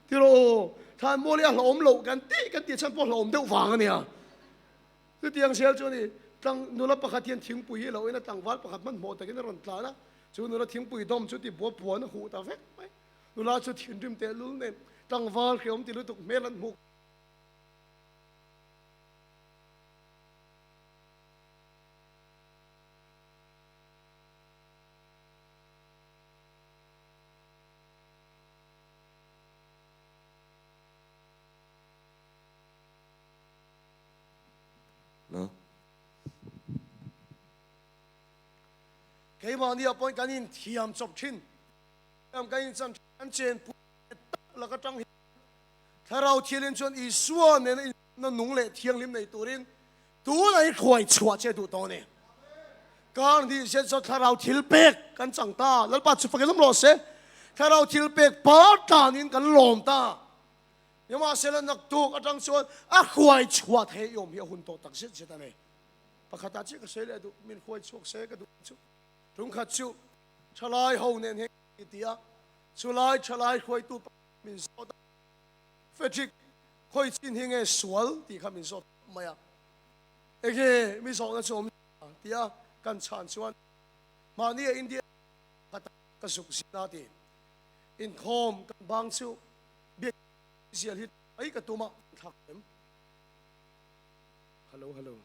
S1: Tiraw, Thanmual hi a hlauhawm loh kan tih kan tih chhan pawh hlauhawm deuh vang a nia. Chutiang zel chu a ni, tlang nula pakhat hian thingpui hi a lo en a, tlangval pakhat hmanhmawh takin a rawn tlan a, chu nula thingpui dawm chu tibua puan a huh ta vek mai. Nula chu thinrim tehlul nen tlangval hreawm ti lutuk hmel an hmuh.
S2: Hello.
S1: Keimahni ah pawhin kan inthiam chawp thin. Thiam kan inchan thin, kan chenpui leh tak lak atang hian Thlarau Thianghlim chuan Isua nena inzawmna nung leh thianghlim nei turin tunah hi hruai chhuah che duh tawh a ni. Kar hnih zet zawt Thlarau thil pek kan chang ta, Lalpa chu fakin awm rawh se. Thlarau thil pek par tanin kan lawm ta. Nimahsela naktuk atang chuan a hruai chhuah theih awm hi a hun tawh tak zet zet a ni. Pakhatah chiah ka sawi leh duh, min hruai chhuak se ka duh chu. Tungkhat chu thalai ho nen hian ka ti a, chulai thalai hruaitu pakhat min zawt a, Frederick, khawi chin hi nge sual tih kha min zawt tawp mai a, enge mi zawhna chu awm ti a kan chhan chuan mahni a India pakhatah ka zuk zin a ti. Inkhawm kan bang chu biak zial hi mai ka tum a, thlak em? Hello, hello.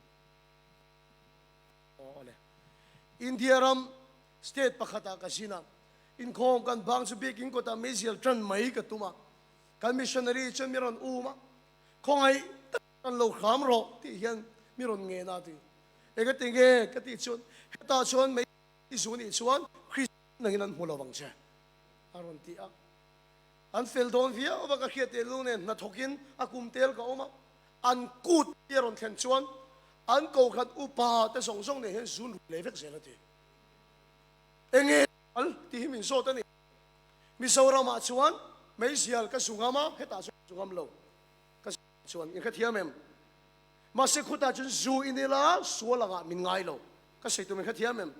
S1: Aw le. India ram state pakhatah ka zin a, inkhawm kan bang chu biakin kawtah meizial tan mai ka tum a, kan missionary chuan mi rawn um a, khawngaih tak kan lo hram rawh tih hian mi rawn ngen a ti. Engati nge ka tih chuan hetah chuan mei i zu nih chuan Kristian nangin an hmu lo vang che a rawn ti a. An fel dawn viau a, ka hriat teh lul nen hnathawkin a kum tel ka awm a, an kut hi a rawn thlen chuan an kohhran upa te zawng zawng nen hian zun rui leh vek zel a ti. Enge sual tih hi min zawt a ni. Mizoramah chuan meizial ka zu ngam a, hetah chuan ka zu ngam lo. Ka zu chuan in hrethiam em? Mahse khutah chuan zu in ila sual angah min ngai lo. Ka sawi tur min hrethiam em?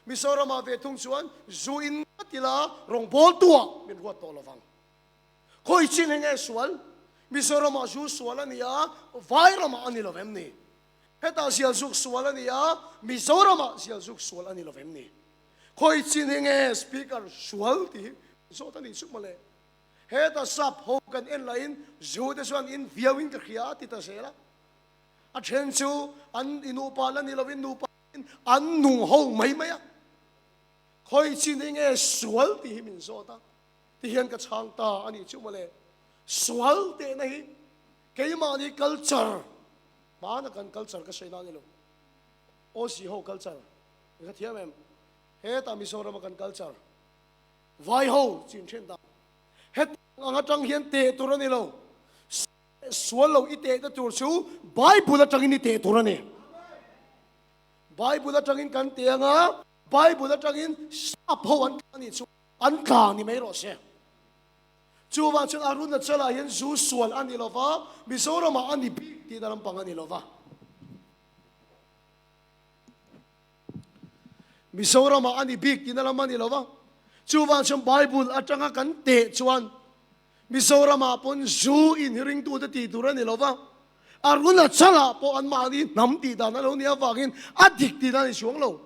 S1: Mizoramah ve thung chuan zu in ngat ila rawngbawltuah min ruat tawh lovang. Khawi chin hi nge sual? Mizoramah zu sual a ni a, vai ramah a ni lo vem ni? Hetah zialzuk sual a ni a, Mizoramah zialzuk sual a ni lo vem ni? Khawi chin hi nge Speaker sual tih hi zawt a nih chu mawle. Heta sap ho kan en lahin zu te chuan in viauin ka hria a ti ta zel a. A then chu an i nupa la ni lovin nupa in an nung ho mai mai a. Khawi chin hi nge sual tih hi min zawt a, ti hian ka chhang ta a nih chu mawle. Sual tehna hi keimahni culture, hmana kan culture ka sawi na a ni lo, Aussie ho culture, i hrethiam em? Heta Mizorama kan culture. Vai ho chin then dan. Hetiang ang atang hian teh tur a ni lo. Sual lo i tehna tur chu Bible atangin i teh tur a ni. Bible atangin kan teh anga Bible atangin sap ho an tla nih chu an tla ni mai rawh se. Chuvang chuan Arunachal-ah hian zu sual a ni lo va, Mizoramah a ni bik tihna lampang a ni lo va. Mizoramah a ni bik tihna lam a ni lo va, chuvang chuan Bible atanga kan teh chuan Mizoramah pawn zu in hi ringtute tih tur a ni lo va, Arunachalah pawh anmahni hnam tih dan a lo nih avangin a dik tihna a ni chuang lo.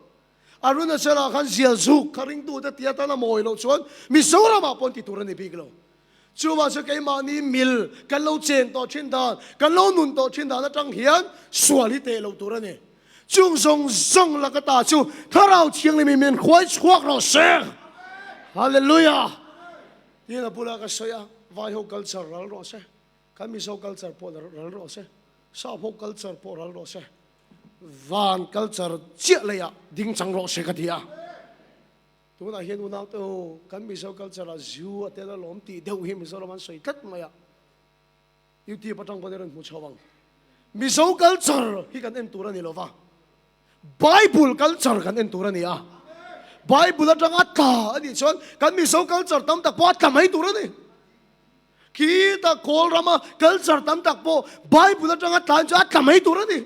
S1: Arunachalah khan zial zuk kha ringtute tih atan a mawi loh chuan Mizoramah pawn ti tur a ni bik lo. Chuvang chu keimahni mil kan lo chen tawh thin dan, kan lo nun tawh thin dan atang hian sual hi teh lo tur a ni. Chung zawng zawng laka ta chu Thlarau Thianghlim min hruai chhuak rawh se. Hallelujah! Tiin a bulah ka sawi a, Vai ho culture ral rawh se, kan Mizo culture pawh ral rawh se, Sap ho culture pawh ral rawh se, van culture chiah leiah ding chang rawh se ka ti a. Tunah hian unaute ho, kan Mizo culture ah zu a tel alawm tih deuh hi Mizoram an sawi tlat mai a, YouTube atang pawn i rawn hmu chho ang. Mizo culture hi kan en tur a ni lova, Bible culture kan en tur a ni a. Bible atanga tla a nih chuan kan Mizo culture tam tak pawh a tla mai tur a ni. Khita kawl rama culture tam tak pawh Bible atanga tla chuan a tla mai tur a ni.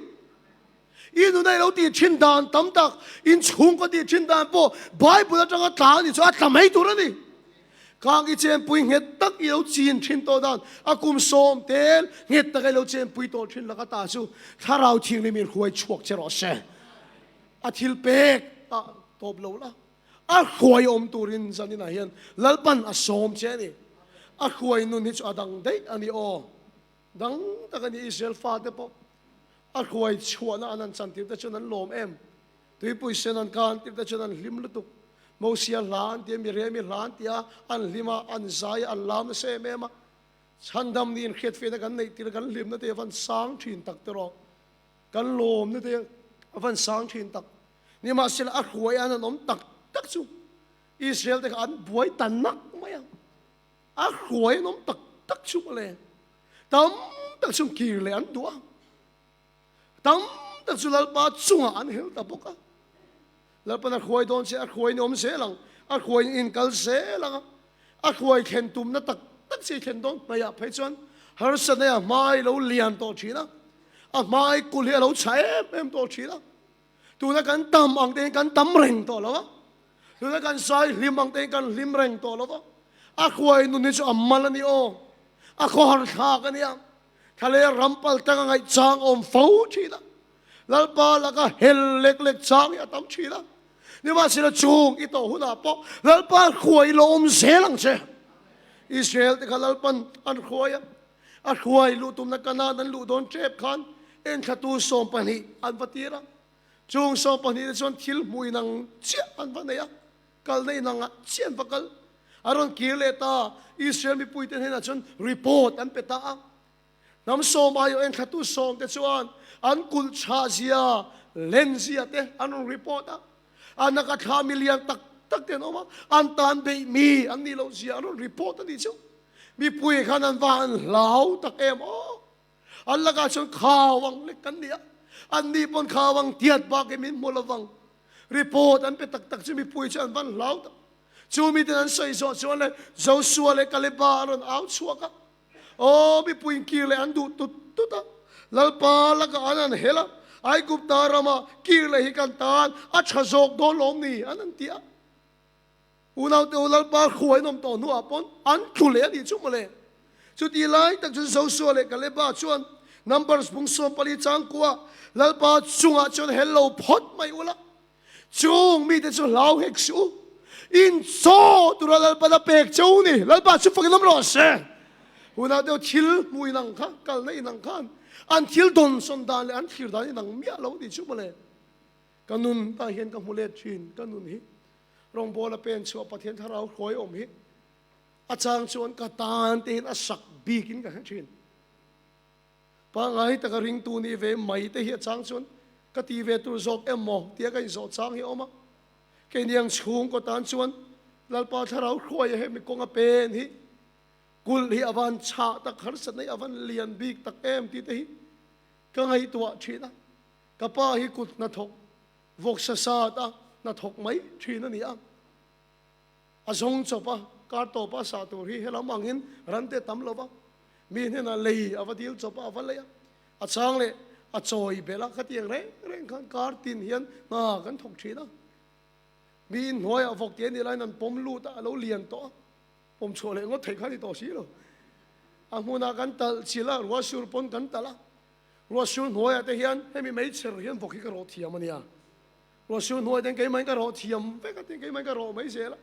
S1: I nuna i lo tih thin dan tam tak, in chhungkaw tih thin dan pawh Bible atanga tla a nih chuan a tla mai tur a ni. Khang i chenpui nghet tak. i lo chin thin tawh dan, a kum sawm tel nghet taka i lo chenpui tawh thin laka ta chu Thlarau Thianghlim in hruai chhuak che rawh se. A thil pek ah tawp lo la, a hruai awm turin zaninah hian Lalpan a sawm che a ni. A hruai nun hi chu a dang daih a ni aw. Dang tak a ni Israel fate pawh a hruai chhuahna an han chantir te chuan an lawm em. Tuipui sen an kan tir te chuan an hlim lutuk. Mosia hla an ti a, Miriami hla an ti a, an hlim a, an zai a, an lam nasa em em a. Chhandam niin hriatfiahna kan neih tir kan hlimna te a van sang thin tak te rawh. Kan lawmna te a van sang thin tak. Nimahsela a hruai an an awm tak tak chu Israel te kha an buai ta nak mai a. A hruai an awm tak tak chu mawle. Tam tak chu kir leh an duh a. Tam tak chu Lalpa chungah an hel ta bawk a. Lalpan a hruai dawn che, a hruai ni awm zel ang, a hruai in inkal zel ang a, a hruai thlen tumna tak tak chi thlen dawn hnaihah phei chuan harsatna hi a hmai lo lian tawh thin a, a hmai kul hi a lo chha em em tawh thin a. Tuna kan tam ang te hian kan tam reng tawh lo a, tuna kan zai hlim ang te hian kan hlim reng tawh lo a. A hruai nun hi chu a mal a ni aw, a khawhar thlak a nia. Thlaleh ram pal tanga ngaih chang awm fo thin a, Lalpa laka hel lek lek chang hi a tam thin a. Nimahsela chung i tawh hunah pawh Lalpa hruai lo awm zel ang che. Israel te kha Lalpan an hruai a, a hruai luh tumna Kanaan an luh dawn tep khan enthlatu 12 an va tir a. Chung 12 te chuan thil hmuh inang chiah an va nei a, kalna inang ah chiah an va kal. A rawn kir leh ta, Israel mipuite hnenah chuan report an pe ta a. Hnam sawm aiawh enthlatu sawmte chuan an kulh chhah zia, len zia te an rawn report a. A naka thla mi lian tak tak te an awm a, an tan beih mi an nih loh zia an rawn report a nih chu. Mipui khan an va han hlau tak em aw. An lakah chuan khau ang lek kan ni a, an ni pawn khau ang tiat bak in min hmu lovang. Report an pe tak tak chu mipui chu an van hlau tak. Chu miten an sawi zawh chuan le Joshua leh Kaleba an rawn au chhuak a. Aw mipui inkir leh an duh tut tut a, Lalpa lakah an han hel a, Aigupta rama kir leh hi kan tan a tha zawk dawn lawm ni an han ti a. Unaute u Lalpa hruai an awm tawh hnuah pawn an tlu leh a nih chu mawle. Chuti lai tak chuan Joshua leh Kaleba chuan Numbers bung 14 changkua Lalpa chungah chuan hel lo phawt mai ula, chung mite chu hlau hek suh u, in chaw tura Lalpan a pek che u ni, Lalpa chu fakin awm rawh se. Unaute u thil hmuh inang kha, kalna inang khan an thil dawnsawn dan leh an thlir dan inang miah lo nih chu mawle. Ka nun tah hian ka hmu let thin, ka nun hi rawngbawla pen chhuah Pathian thlarau hruai awm hi a chang chuan ka tan te hian a sak bikin ka hre thin. Pangngai taka ringtu nih ve mai te hi a chang chuan ka ti ve tur zawk em maw tia ka inzawh chang hi a awm a. Keiniang chhungkaw tan chuan Lalpa thlarau hruaia hemi kawnga pen hi kulh hi a van chhah tak harsatna hi a van lian bik tak em tih te hi ka ngaihtuah thin a. Ka pa hi kut hnathawk vawksa sat a hnathawk mai thin a ni a. A zawng chawp a, kar tawpa a sah tur hi helam angin ran te tam lo va, mi hnenah lei a va dil chawp a, a va lei a, a chang leh a chawi belh a, khatiang reng reng khan kar tin hian hna kan thawk thin a. Mi inhnuaiah vawk te nih laiin an pawm lut a, a lo lian tawh a, pawm chhuah leh ngawt theih kha a ni tawh si lo. A hmunah kan talh chilh a, ruahsur pawn kan talh a, ruahsur hnuaiah te hian hemi meichher hian vawk hi ka rawh thiam a nia. Ruahsur hnuai ten keimah in ka rawh thiam vek a tin keimah in ka rawh mai zel a.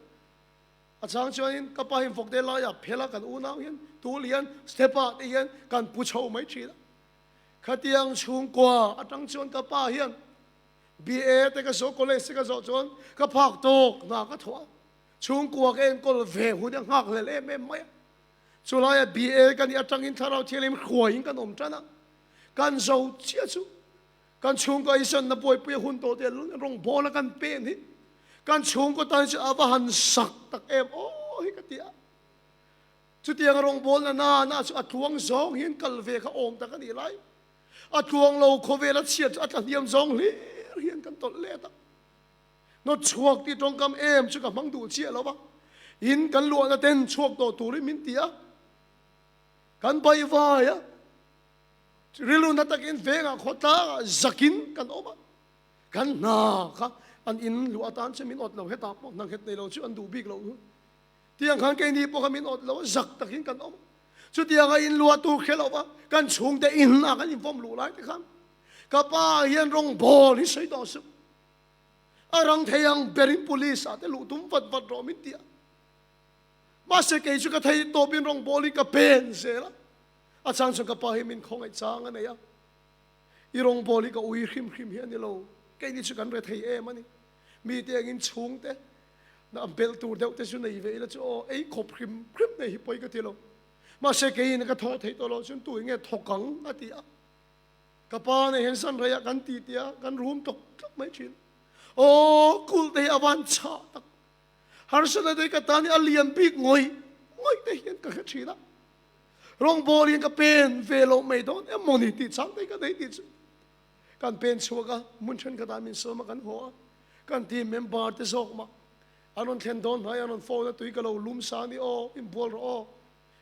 S1: A chang chuanin ka pa hian vawkte laiah phel a kan unau hian tul hian step ah te hian kan pu chho mai thin a. Khatiang chhungkua atang chuan ka pa hian BA te ka zawh college te ka zawh chuan ka phak tawk hna ka thawh a. Chhungkua ka enkawl ve hun a nghak hlel em em mai a. Chulaia BA ka nih atangin thlarau thianghlim hruaiin kan awm tan a. Kan zo chiah chu Kan chhungkaw eisanna buaipui a hun tawh te rawngbawla kan pen hi kan chhungkaw tan chu a va han sak tak em aw hi ka ti a. Chutiang rawngbawlna na na chu a tluang zawng hian kal ve kha awm tak a nih lai. A tluang lo khawvel a chhiat chu a tla hniam zawng hlir hian kan tawlh let a. Nawt chhuak tih tawngkam em chu ka hmang duh chiah lo va. In kan luahna ten chhuak tawh turin min ti a. Kan baihvai a. Rilru na takin vengah khawtlangah zakin kan awm a, kan hna kha an in luh atan chuan min awt lo, hetah pawh hna nghet nei lo chu an duh bik lo. Tiang khan keini pawh kha min awt lo a, zak takin kan awm a. Chutianga in luah tur khe lo va, kan chhungte in ah kan invawm luh lai te khan ka pa hian rawngbawl hi sawi tawh suh. A rang thei ang berin police ah te luh tum vat vat rawh min ti a. Mahse kei chu ka thei tawpin rawngbawl hi ka pen zel a. A chang chuan ka pa hi min khawngaih chang a nei a. I rawngbawl hi ka ui hrim hrim hi a ni lo. Keini chu kan re thei em a ni. Mite angin chhungte na belh tur deuh te chu nei ve ila chu aw ei khawp hrim hrim nei hi pawi ka ti lo. Mahse keiin ka thawh theih tawh loh chuan tu enge thawk ang a ti a. Ka pa nen hian zan reiah kan ti tia kan rum tawk tawk mai thin. Aw kulh te hi a van chhah tak. Harsatna te hi ka tan hi a lian bik ngawih ngawih te hian ka hre thin a. Rawngbawl hian ka pen ve loh mai dawn em maw ni tih chang te hi ka nei tih chu. Kan pen chhuak a, hmun thenkhatah min sawm a kan haw a, kan team member te zawk mah an rawn thlen dawn hnai an rawn phone a tui ka lo lum sa a ni aw, inbual rawh aw,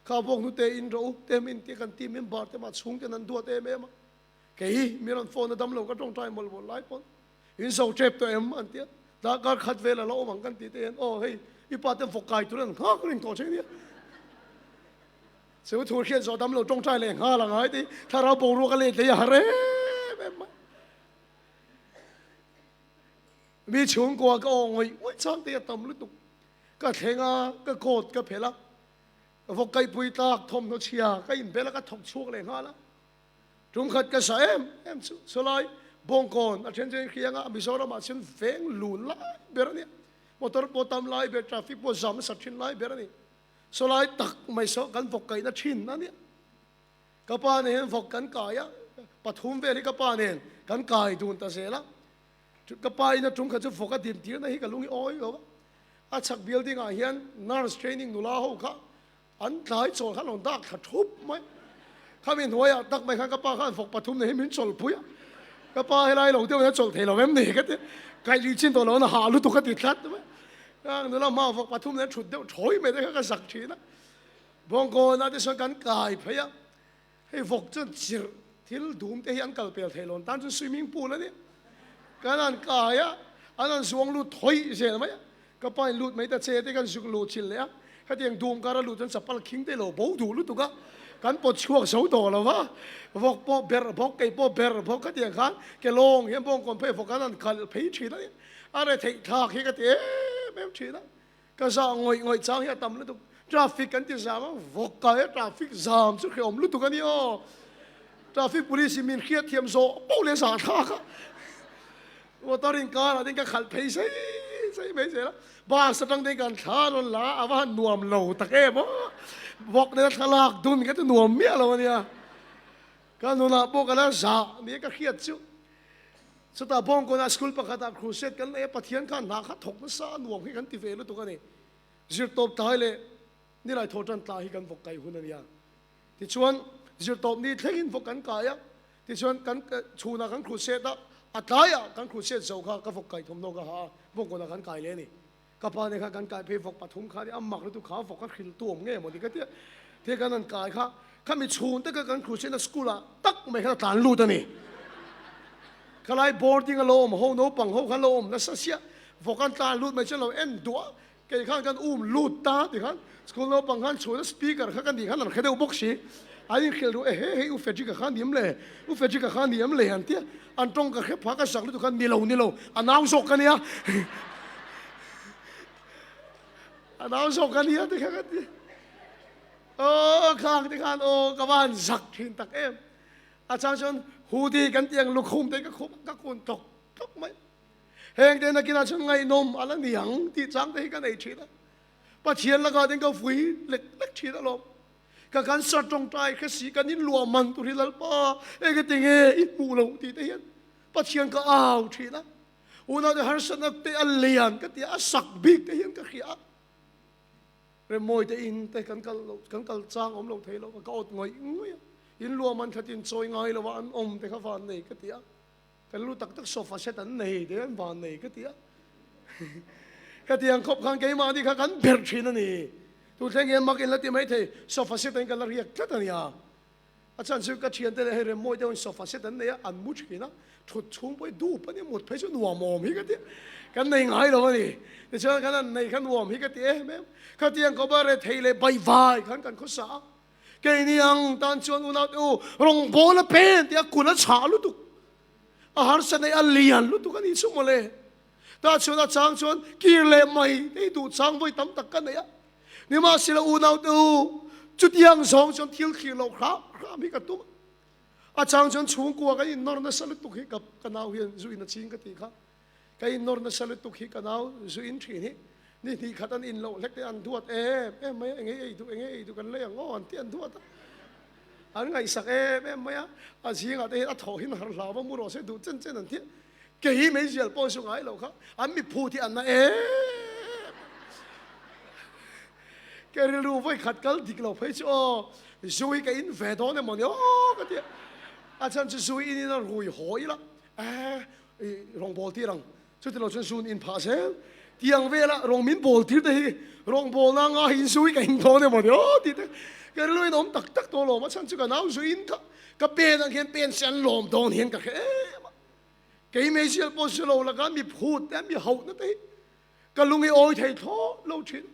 S1: kha bawk hnute in rawh u te min tia kan team member te mah chhung ten an duat em em a, kei hi mi rawn phone a damlo ka tawngtai mawlh mawlh lai pawn in zo tep tawh em an tia, darkar khat vel a la awm ang kan tih te hian aw hei i pa te vawk kai tur an nghak reng tawh che nia. Chu thu hriat zawh dam lo tawngtai leh nghal ang ai ti thlarau boruak a let leh a har em em mai. Mi chhungkua ka aw ngawih ngawih chang te a tam lutuk. Ka thleng a, ka coat ka phelh a, vawk kaihpui tlak thawmhnaw chhia ka inbel a ka thawk chhuak leh nghal a. Tum khat ka sa em em chu chulai Bawngkawn a then chu hriang a, Mizoramah chuan veng lun lai ber a nia. Motor pawh tam lai ber, traffic pawh zam nasa thin lai ber a ni. Sawlai tak mai saw kan vawk kaihna thin a nia. Ka pa nen vawk kan kai a, pathum vel hi ka pa nen kan kai dun ta zel a. Ka pa in a tum kha chu vawk a dim tirna hi ka lung i awi lo a. A chhak building ah hian nurse training nula ho kha an tlai chawl khan rawn dak thla thup mai. Khami hnuaiah tak mai khan ka pa khan vawk pathum nei hi min chawlhpui a. Ka pa helai lo deuh in a chawlh thei lo em ni ka ti. Kaih lui chin tawh lo in a hah lutuk a ti tlat mai. Kang nula hma vawk pathum nen thut deuh thawi mai te kha ka zak thin a. Bawngkawnah te chuan kan kai phei a, hei vawk chuan chirh thil dum te hi an kal pel thei lo tan chuan swimming pool a nia. Kan han kai a, an han zuang lut thawi zel mai a. Ka pa in lut mai ta che te kan zuk luh chilh leh a, khatiang dum kara lut chuan chapal khing te lo bo duh lutuk a, kan pawt chhuak zo tawh lo va, vawk pawh berh bawk, kei pawh berh bawk khatiang khan ke lawng hian bawngkawn phei vawk an han khalh phei thin a nia. A re theih thlak hi ka ti em em thin a, ka zah ngawih ngawih chang hi a tam lutuk. Traffic kan ti zam a, vawk kai a traffic zam chu hrehawm lutuk a ni aw. Traffic police in min hriat thiam zawh poh leh zah thlak a, motor in car ah te ka khalh phei sei sei mai zel a, bus atang te kan thla rawn la a, a va han nuam lo tak em aw. Vawk nena thlalak dun kha chu nuam miah lo a nia. Ka nunah pawh ka la zah nia ka hriat chu. Chutah Bawngkawnah school pakhatah crusade kan nei a, Pathian khan hna kha thawk nasa a nuam hi kan ti ve lutuk a ni. Zirtawp tlai leh nilai thaw tan tlai hi kan vawk kai hun a nia. Tichuan zirtawp ni thlengin vawk kan kai a, tichuan kan chhunah kan crusade a, a tlaiah kan crusade zo kha ka vawk kai thawmhnaw ka ha a, Bawngkawnah kan kai leh a ni. Ka pa nen khan kan kai phei vawk pathum kha a mak lutuk kha vawk a hrilh tu awm nge maw ni ka tia tia kan han kai kha khami chhung te kha kan Crusader school ah tak mai khan a tlan lut a ni. Khalai boarding a lo awm ho naupang ho khan lo awm nasa sia vawk an tlan lut mai chuan lo en duah kei khan kan um lut ta ti khan school naupang khan chhuna speaker kha ka nih khan an hre deuh bawk si an inhrilh ru ehe hei u Frederick-a kha ni em le u Frederick-a kha ni em le an tia An tawng ka hre phah ka zak lutuk khan ni lo ni lo a nau zawk ka nia a nau zawk ka nia te kha ka ti aw khang te khan aw ka van zak thin tak em a chang chuan hoodie kan tiang lukhum te ka khum ka kun tlawk tlawk mai heng te nakinah chuan ngaihnawm a la niang tih chang te hi ka nei thin a Pathian lakah ten ka vui lek lek thin alawm Ka cancer tawngtai kha si kan inluah man tur hi Lalpa engati nge i hmuh loh tih te hian Pathian ka au thin a, unaute harsatna te a lian ka ti a, a sak bik te hian ka hria a, Remmawi te in te kan kal loh kan kal chang awm lo thei lo ka awt ngawih ngawih a, inluah man khat in chawi ngai lo a an awm te kha van nei ka ti a. Kan lu tak tak sofa set an nei te an van nei ka ti a. Ka ti ang khawp khan keimahni kha kan ber thin a ni. Tu thleng hian mak in la ti mai thei sofa set in ka la riak tlat a nia. A chhan chu ka thiante leh hei rem mawi deuhin sofa set an nei a, an mu thin a, thut chhung pawh hi dup a nia, mut phei chu nuam awm hi ka ti a, kan nei ngai lo a ni. Tichuan kan han nei kha nuam hi ka ti em em. Khatiang khawpa rethei leh baihvai khan kan khawsa a. Keini ang tan chuan unau te u, rawngbâwl a pen tih a kut a chhah lutuk, a harsa neih a lian lutuk a nih chu mawle. Tah chuan a chang chuan kir leh mai te hi duh chang vawi tam tak ka nei a. Nimahsela unau te u, chutiang zawng chuan thil thlir loh hram hram hi ka tum a. A chang chuan chhungkua kan innawr nasa lutuk hi ka nau hian zu in a ching ka tih kha. Ka innawr nasa lutuk hi ka nau zu in thin hi ni hnih khat an in loh hlek te an duat em em mai a, enge ei duh enge ei duh kan lei ang aw an ti an duat a, an ngaihsak em em mai a, a zingah te hian a thawh hin har hlau va mu rawh se duh chen chen an ti a, kei hi meizial pawh chu ngai lo kha an miphut hi an na em ka rilru vawi khat kal dik lo phei chu aw zu hi ka in ve dawn emaw ni aw ka ti a, a chhan chu zu in in a rui haw ila eh I rawng bawl tir ang. Chuti lo chuan zun in phah zel. Tiang vela rawng min bawl tir te hi rawng bawlna anga in zu hi ka in dawn emaw ni aw tih te ka rilru in awm tak tak tawh lawm a chhan chu ka nau zu in kha ka pen ang hian pen se an lawm dawn hian ka hre em a. Kei meizial pawh zu lo laka mi phut te mi hauhna te hi ka lung i awi thei thlawt lo thin.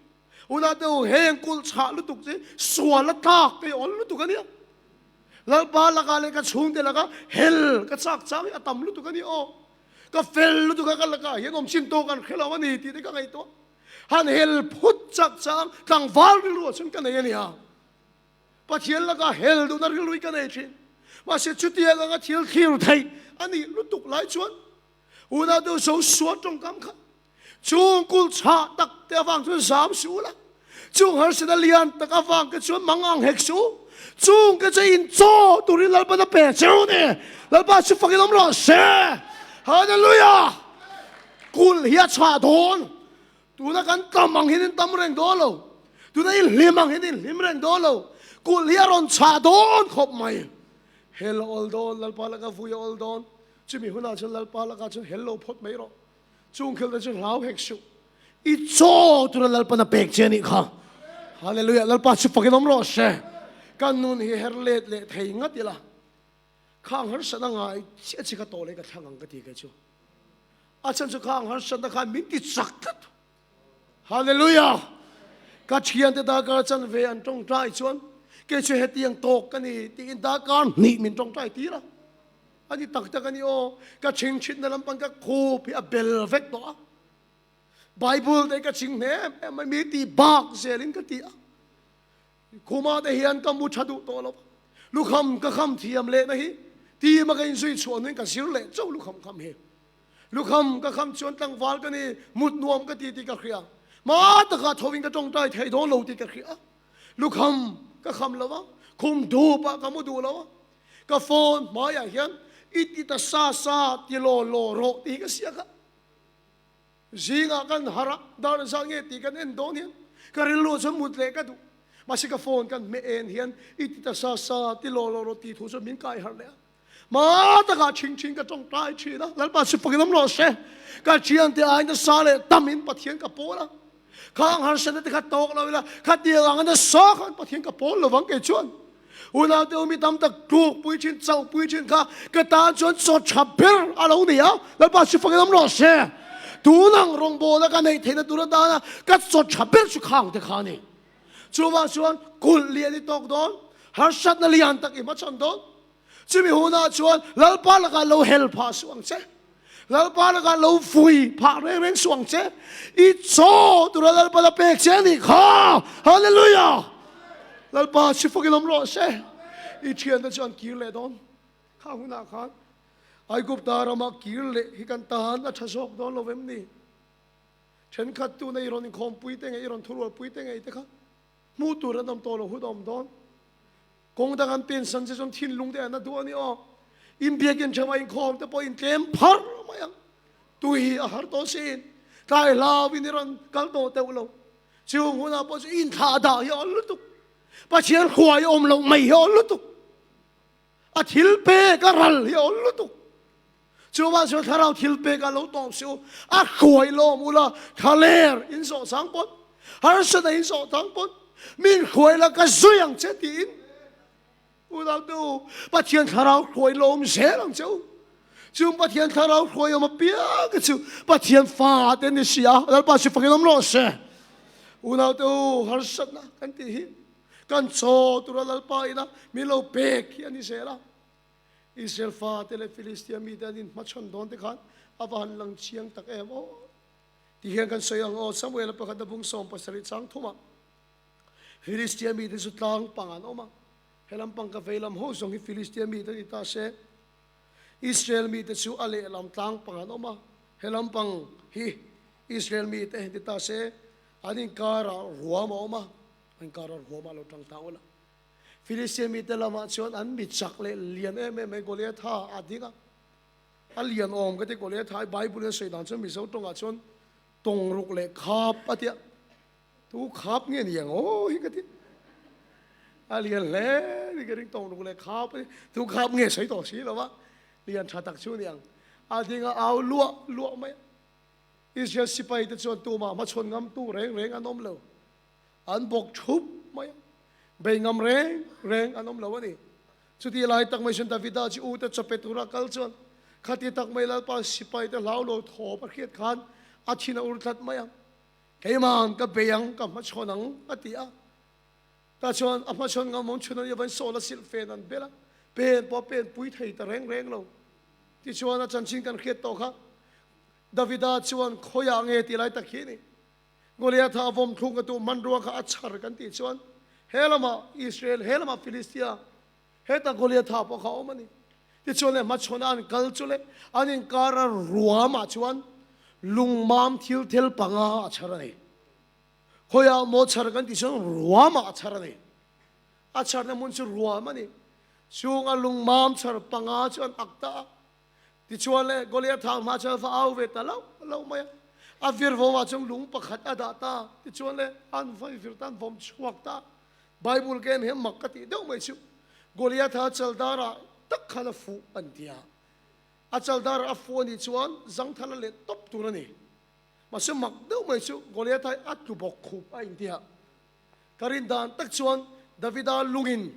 S1: Unau te u heng kulh chhah lutuk chu sual a tlak te awl lutuk a nia. Lalpa lakah leh ka chhungte lakah hel ka chak chang hi a tam lutuk a ni aw. Ka fel lutuk a ka lakah hian awm chin tawk an hre lo a ni tih te ka ngaihtuah. Han hel phut chak chang tlangval rilru ah chuan ka nei a nia. Pathian lakah hel duhna rilru hi ka nei thin. Mahse chutiang anga thil thlir theih a nih lutuk lai chuan Unau deuh zo sual tawngkam kha chung kul chhah tak te avang chuan zam suh ula, chung harsatna lian tak avang te chuan mang ang hek suh u, chung te chu in chaw turin Lalpan a pe che u ni. Lalpa chu fakin awm rawh se. Hallelujah! Kul hi a chhah dawn. Tuna kan tam ang hian in tam reng dawn lo. Tuna i hlim ang hian in hlim reng dawn lo. Kul hi a rawn chhah dawn khawp mai. Hel a awl dawn, Lalpa laka vui a awl dawn. Chumi hunah chuan Lalpa lakah chuan hel lo phawt mai rawh. Chung khel te chu hlau hek suh. I chaw tura Lalpan a pek che a nih kha. Hallelujah! Lalpa chu fakin awm rawh se. Kan nun hi her let leh thei ngat ila. Khang harsatna ngai chiah chi ka tawh leh ka thlang ang ka ti kei chu. A chhan chu khang harsatna khan min ti chak tlat. Hallelujah! Ka thiante darkar chanve an tawngtai chuan kei chu hetiang tawk ka ni tiin darkar hnih min tawngtai tir a. A ni tak tak a ni aw, ka chhingchhitna lampang ka khup hi a bel vek tawh a. Bible te ka chhing hne em em mai, mi ti bak zelin ka ti a. Khuma te hian ka mu tha duh tawh lo va, lukham ka kham thiam lehna hi tima ka inzui chhuah hnuin ka zir leh chauh lukham kham hi. Lukham ka kham chuan tlangval ka ni, mut nuam ka ti tih ka hria. Hma takah thovin ka tawngtai thei dawn lo tih ka hria. Lukham ka kham lo va, khum dupah ka mu duh lo a. Ka phone hmaiah hian i ti ta sa sa ti law law rawh tih hi ka siak a. Zingah kan harh a, dar zat nge tih kan en dawn hian ka rilru chuan mut leh ka duh. Mahse ka phone kan hmeh en hian i ti ta sa sa ti law law rawh tih thu chuan min kai harh leh a. Hma takah thing thing ka tawngtai thin a, Lalpa chu fakin awm rawh se. Ka thiante aiin nasa leh tamin Pathian ka pawl a. Khang harsatna te kha tawk lo ila, khatiang anga nasa khan Pathian ka pawl lovang kei chuan. Unaute u mi tam tak tluk pui thin, chauh pui thin kha ka tan chuan chaw tha ber a lo ni a, Lalpa chu fakin awm rawh se. Tunang rawngbawlna ka neih theihna tur atana ka chaw tha ber chu khang te kha a ni. Chuvang chuan kulh lian i tawk dawn, harsatna lian tak i hmachhawn dawn. Chumi hunah chuan Lalpa lakah lo hel phah suh ang che. Lalpa lakah lo vui phah reng reng suh ang che. I chaw tura Lalpa la pek che a nih kha. Hallelujah! Lalpa chi fakin awm rawh se. I thiante chu an kir leh dawn. Kha hunah khan Aigupta rama kir leh hi kan tan a tha zawk dawn lo vem ni? Thenkhat tuna i rawn inkhawmpui te ngei, i rawn thurualpui te ngei te kha hmuh tur an awm tawh lo hun a awm dawn. Kawng dang an pensan che chuan thinlung te an a duh a ni aw. Inbiakin theuh a inkhawm te pawh intlem phar mai ang. Tui a har tawh sin. Tlai hlauin i rawn kal tawh teuh lo. Chung hunah pawh chu inthlah dah hi a awl lutuk. Pathian hruai awm loh mai hi a awl lutuk. A thil pek a ral hi a awl lutuk. Chuvang chuan thlarau thil pek a lo tawp si u. A hruai lawm ula thlaler in zawh chang pawn, harsatna in zawh chang pawn, min hruai la ka zui ang che tiin. Unau te u, Pathian thlarau hruai lo awm zel ang che u. Chung Pathian thlarau hruai awm apiang te chu Pathian fa te ni si a, Lalpa chu fakin awm rawh se. Unau te u, harsatna kan tih hi kan chaw tura Lalpa ina min lo pek hi a ni zel a. Israel fa te leh Filistia mite an inhmachhawn dawn te khan a va han lang chiang tak em aw. Ti hian kan sawi ang aw, Samuela pakhat a bung 17 chang thumah Filistia mite chu tlang pang an awm a, he lampang ka vei lam ho zawng hi Filistia mite ni ta se, Israel mite chu a lehlam tlang pang an awm a, he lampang hi Israel mite ni ta se, an inkarah ruam a awm a, an inkarah ruam a lo tang ta ula. Filistia mite lamah chuan an mi chak leh lian em em mai Goliatha a ding a, a lian awm ka ti Goliatha hi Bible in a sawi dan chuan Mizo tawngah chuan tawngruk leh khap a tia. Tu khap nge ni ang aw hi ka ti. A lian hle ni ka ring tawng ruk leh khap a tu khap nge sawi tawh si lo va. Lian tha tak chu ni ang. A ding a au luah luah mai a. Israel sipai te chuan tumah hmachhawn ngam tu reng reng an awm lo. An bawk thup mai a. Bei ngam reng reng an awm lo a ni. Chuti lai tak mai chuan Davida chu ute chaw pe tura kal chuan khati tak mai Lalpa sipai te hlau lo thawp a hriat khan a thin a ur tlat mai a. Keimah ka bei ang, ka hmachhawn ang, a ti a. Tah chuan a hmachhawn ngam awm chhun a nih avangin Saul a silh fen an bel a, pen pawh a pen pui thei ta reng reng lo. Tichuan a chanchin kan hriat tawh kha, Davida chuan khawiah nge tih lai tak hi a ni. Goliatha a vawm thluk a tuh hmanrua kha a chhar kan tih chuan he lamah Israel, he lamah Filistia, Heta Goliatha pawh kha a awm a ni. Tichuan le hmachhawn an kal chu le an inkar a ruamah chuan lungmam thil thel panga a chhar a ni. Khawiah maw chhar kan tih chuan ruamah a chhar a ni. A chharna hmun chu ruam a ni. Chung a lungmam chhar panga chu an ak ta a. Tichuan le Goliatha hma chuan va au ve ta lo lo mai a. A vir vawmah chuan lung pakhat a dah ta. Tichuan le an va vir ta an vawm chhuak ta. Bible ka en hian mak ka tih deuh mai chu Goliatha chaldara tak khan a fuh an ti a. A chaldara a fuh a nih chuan zangthal a let tawp tur a ni. Mahse mak deuh mai chu Goliatha hi a tlu bawk khup a inti a. Ka rin dan tak chuan Davida lungin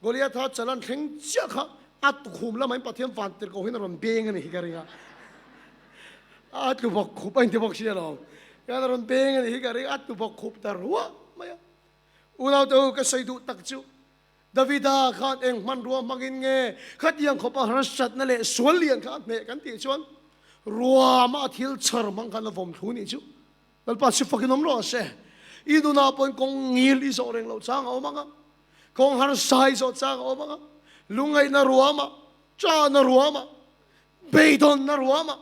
S1: Goliatha chal an thleng chiah kha a tukhum lamain Pathian van tirhkoh hian a rawn beng a ni hi ka ring a. A tlu bawk khup a inti bawk si alawm. Hian a rawn beng a ni hi ka ring a, a tlu bawk khup ta ruah mai a. Unaute u, ka sawi duh tak chu, Davida khan eng hmanrua hmangin nge khatiang khawpa harsatna leh sual lian kha a hneh kan tih chuan ruama a thil chhar hmang khan a vawm thlu nih chu. Lalpa chu fakin awm rawh se. I nunah pawhin kawng ngil i zawh reng loh chang a awm ang a, kawng harsa i zawh chang a awm ang a, lungngaihna ruama, chahna ruama, beidawnna ruama,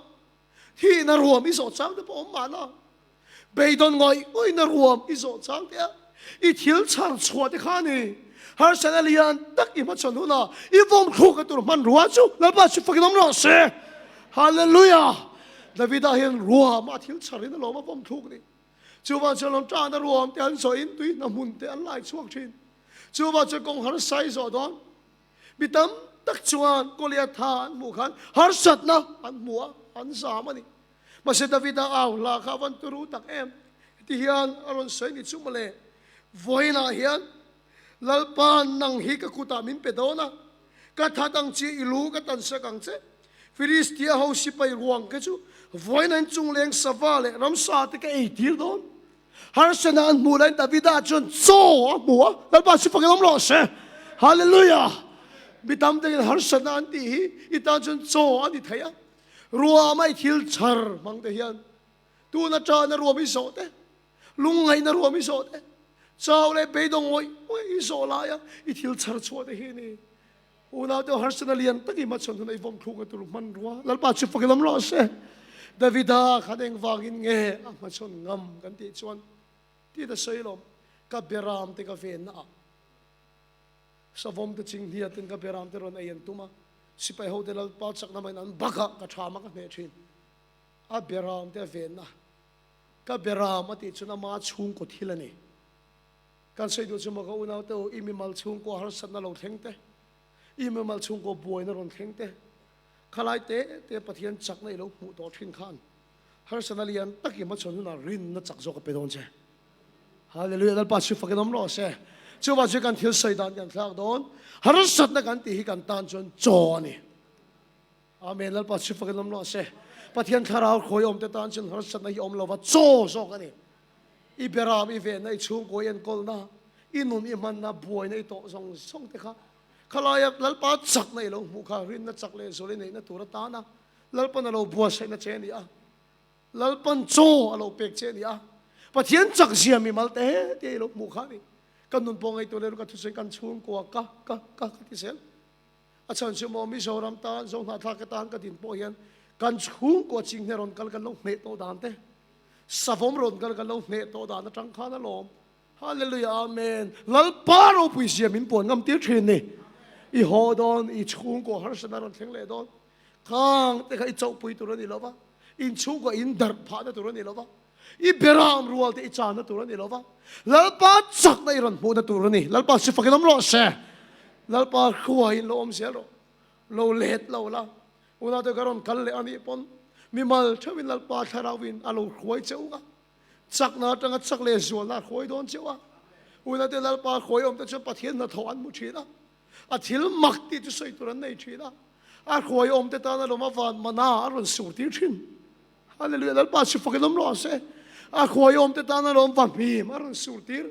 S1: Thihna ruam i zawh chang te pawh awm mahna, beidawn ngawih ngawihna ruam i zawh chang te a, i thil chhar chhuah te kha a ni. Harsatna lian tak i hmachhawn hunah i vawm thluk a tur hmanrua chu Lalpa chu fakin awm rawh se. Hallelujah! Davida hian ruam a thil chhar in a lawm a vawm thluk ni. Chuvang chuan lawm tahna ruam te an zawh in tui hna hmun te an lai chhuak thin. Chuvang chuan kawng harsa i zawh dawn. Mi tam tak chuan Goliatha an hmuh khan harsatna an hmu a, an zam a ni. Mahse Davida au hla kha a van turu tak em. Heti hian a rawn sawi ni chu mawle, Vawiinah hian Lalpa nang hi ka kutah min pe dawn a, ka that ang che, i lu ka tansak ang che. Filistia ho sipai ruang te chu vawiinah in chungleng sava leh ramsa te ka ei tir dawn. Harsana an hmuh laiin Davida chuan chaw a hmu a, Lalpa chu fakin awm rawh se. Hallelujah! Mi tam takin harsana an tih hi i tan chuan chaw a ni thei a. Ruama i thil chhar hmang te hian tun atana ruam i zawh te, lungngaihna ruam i zawh te, chau leh beidawng ngawih ngawih i zawh laia i thil chhar chhuah te hi a ni. Unaute harsatna lian tak i hmachhawn hun a i vawm thluk a tur hmanrua Lalpa chu fakin awm rawh se. Davida khan engvangin nge a hmachhawn ngam kan tih chuan tih ta sawi lawm ka beram te ka venna ah savawm te chinghnia ten ka beram te rawn ei an tum a sipai ho te Lalpa chakna maiin an bak a ka tham a ka hneh thin a beram te a venna ka beram a tih chuan ama chhungkaw thil a ni. Kan sawi duh chu maw ka unaute u, i mimal chhungkaw harsatna lo thleng te, i mimal chhungkaw buaina rawn thleng te, khalai te te Pathian chakna i lo hmuh tawh thin khan harsatna lian tak i hmachhawn hunah rinna chak zawk a pe dawn che. Hallelujah, Lalpa chu fakin awm rawh se. Chuvang chu kan thil sawi dan kan thlak dawn. Harsatna kan tih hi kan tan chuan chaw a ni. Amen. Lalpa chu fakin awm rawh se. Pathian thlarau khawi awmte tan chuan harsatna hi awm lova chaw zawk a ni. I beram i venna, i chhungkaw i enkawlna, i nun i hmanna, buaina i tawh zawng zawng te kha khalaia Lalpa chakna i lo hmuh kha rinna chak leh zual i neihna tur atana Lalpan a lo buatsaihna che a ni a. Lalpan chaw a lo pek che a ni a. Pathian chak zia mimal te te i lo hmuh kha a ni. Kan nun pawh ngaihtuah leh ka thusawi kan chhungkua ka ka ka ka ti zel. A chhan chu maw Mizoram tan Zohnahthlak te tan ka din pawh hian kan chhungkua chinghne rawn kal kan lo hneh tawh dan te, savawm rawn kal kan lo hneh tawh dan atang khan a lawm. Hallelujah Amen. Lalpa ropui zia min puan ngam tir thin ni. I haw dawn, i chhungkua harsatna rawn thleng leh dawn. Khang te kha i chauhpui tur a ni lo va, in chhungkua in darh phahna tur a ni lo va, i beram rual te i channa tur a ni lo va, Lalpa chakna i rawn hmuhna tur a ni. Lalpa si fakin awm rawh se. Lalpa hruaiin lo awm zel rawh. Lo let lo la. Unaute ka rawn kal leh a nih pawn mimal theuhin Lalpa thlarauin a lo hruai che u a. Chakna atanga chak leh zualna a hruai dawn che u a. Unaute Lalpa hruai awmte chuan Pathian hnathawh an hmu thin a. A thil mak tih chu sawi tur an nei thin a. A hruai awmte tan a lawm a van mana a rawn sur tir thin. Hallelujah, Lalpa chu fakin awm rawh se. A hruai awmte tan a lawm vahmim a rawn sur tir.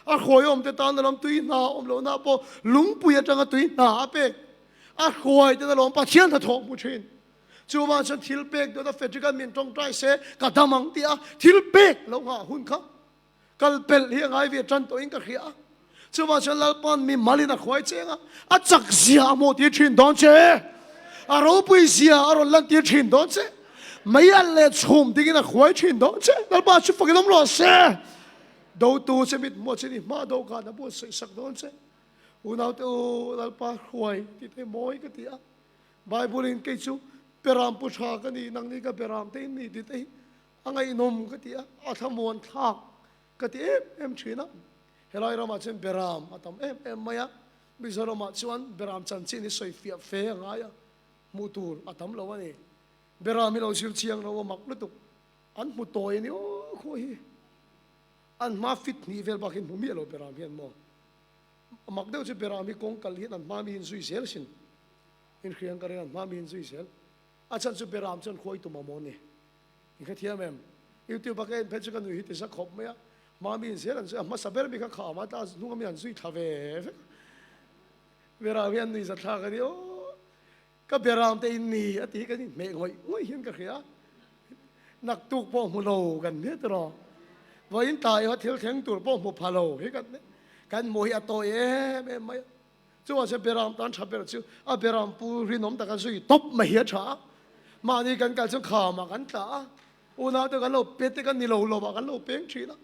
S1: A hruai awmte tan a lawm tui hna awm lohna pawh lungpui atanga tui hna a pek. A hruai ten a lawm Pathian hnathawh hmu thin. Chuvang chuan thil pek dawt a Frederick an min tawngtai se ka dam ang tih a thil pek lo nghah hun kha Kal pelh hi a ngai ve tan tawhin ka hria a. Chuvang chuan Lalpa'n mi malin a khuai cheng a, a chak zia a hmuh tir thin dawn che. A ropui zia a rawn lan tir thin dawn che. Mei alh leh chhum dingin a khuai thin dawn che. Lalpa chu fakin awm rawh se. Dotu che mit hmuah chin i hma dawhkan a buatsaih sak dawn che. Unaute u, Lalpa hruai tih te mawi ka ti a. Bible in kei chu Beram pu tha ka ni, nangni ka Beram te in ni tih te hi A ngaihnawm ka ti a, a thlamuan thlak ka ti em em thin a. Helai ramah chuan Beram a tam em em mai a, Mizoramah chuan Beram chanchin hi sawi fiah fe a ngai a, hmuh tur a tam lo a ni. Beram hi lo zir chiang lo a mak lutuk, an hmu tawi a ni aw khaw hi. An hma fit hnih vel bak hi an hmu miah lo Beram hian maw. A mak deuh chu Beram hi kawng kal hian an hma mi hi an zui zel asin. Inhriang ka ring an hma mi hi an zui zel. A chhan chu Beram chuan khawi tum a maw ni. I hrethiam em? YouTube a ka en phei chu ka nui hi ti za khawp mai a, hma mi in zel an zui a, hmasa ber mi kha kham a, ta hnung a mi an zui thla ve vek a. Beram hi an nui za thlak a ni aw, ka beram te in ni a ti hi kan inhmeh ngawih ngawih hian ka hria. Naktuk pawh hmu lo kan hne tiraw? Vawiin tlai erawh thil thleng tur pawh hmu pha lo hi kan hne. Kan hmuh hi a tawi em em mai a. Chuvang chuan Beram tan tha ber chu a Beram pu rinawm taka zui tawp mai hi a tha a. Mahni kan kal chuan khamah kan tla a, unaute kan lo pe te kan ni lo lovah kan lo peng thin a.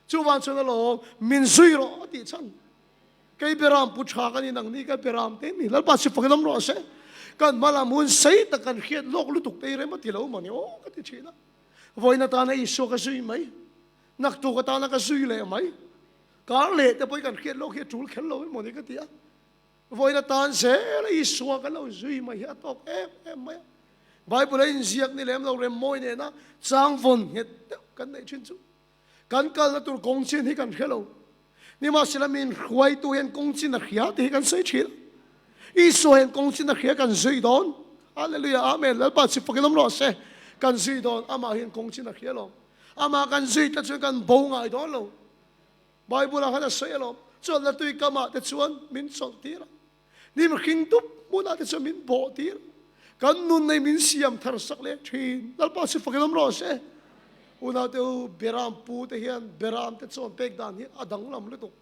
S1: Chuvang chuan alawm min zui rawh a tih chhan. Kei Beram pu tha ka ni nangni ka Beram te ni Lalpa chu fakin awm rawh se. Kan hma lam hun sei tak kan hriat lawk lutuk te i rem a ti lo mawni aw ka ti thin a. Vawiin atana Isua ka zui mai, naktuk atana ka zui leh mai. Kar leh te pawh hi kan hriat lawk hi a tul kher lo emaw ni ka ti a. Vawiin atan zel a Isua kan lo zui mai hi a tawk em em mai a. Bible a inziak ni lem lo rem mawi nena chang vawn nghet deuh kan neih thin chu. Kan kalna tur kawng chin hi kan hre lo. Nimahsela min hruaitu hian kawng chin a hria tih hi kan sawi thin a. Isua hian kawng chin a hria kan zui dawn. Hallelujah Amen Lalpa chi fakin awm rawh se. Kan zui dawn amah hian kawng chin a hria lo. Amah kan zui te chuan kan bo ngai dawn lo. Bible ah khan a sawi alawm, chawlhna tui kamah te chuan min chawlh tir a, hnim hring dup hmunah te chuan min bawh tir a, kan nun nei min siam thar sak leh thin. Lalpa chu fakin awm rawh se. Unaute u, Beram pu te hian Beram te chawn pek dan hi a danglam lutuk.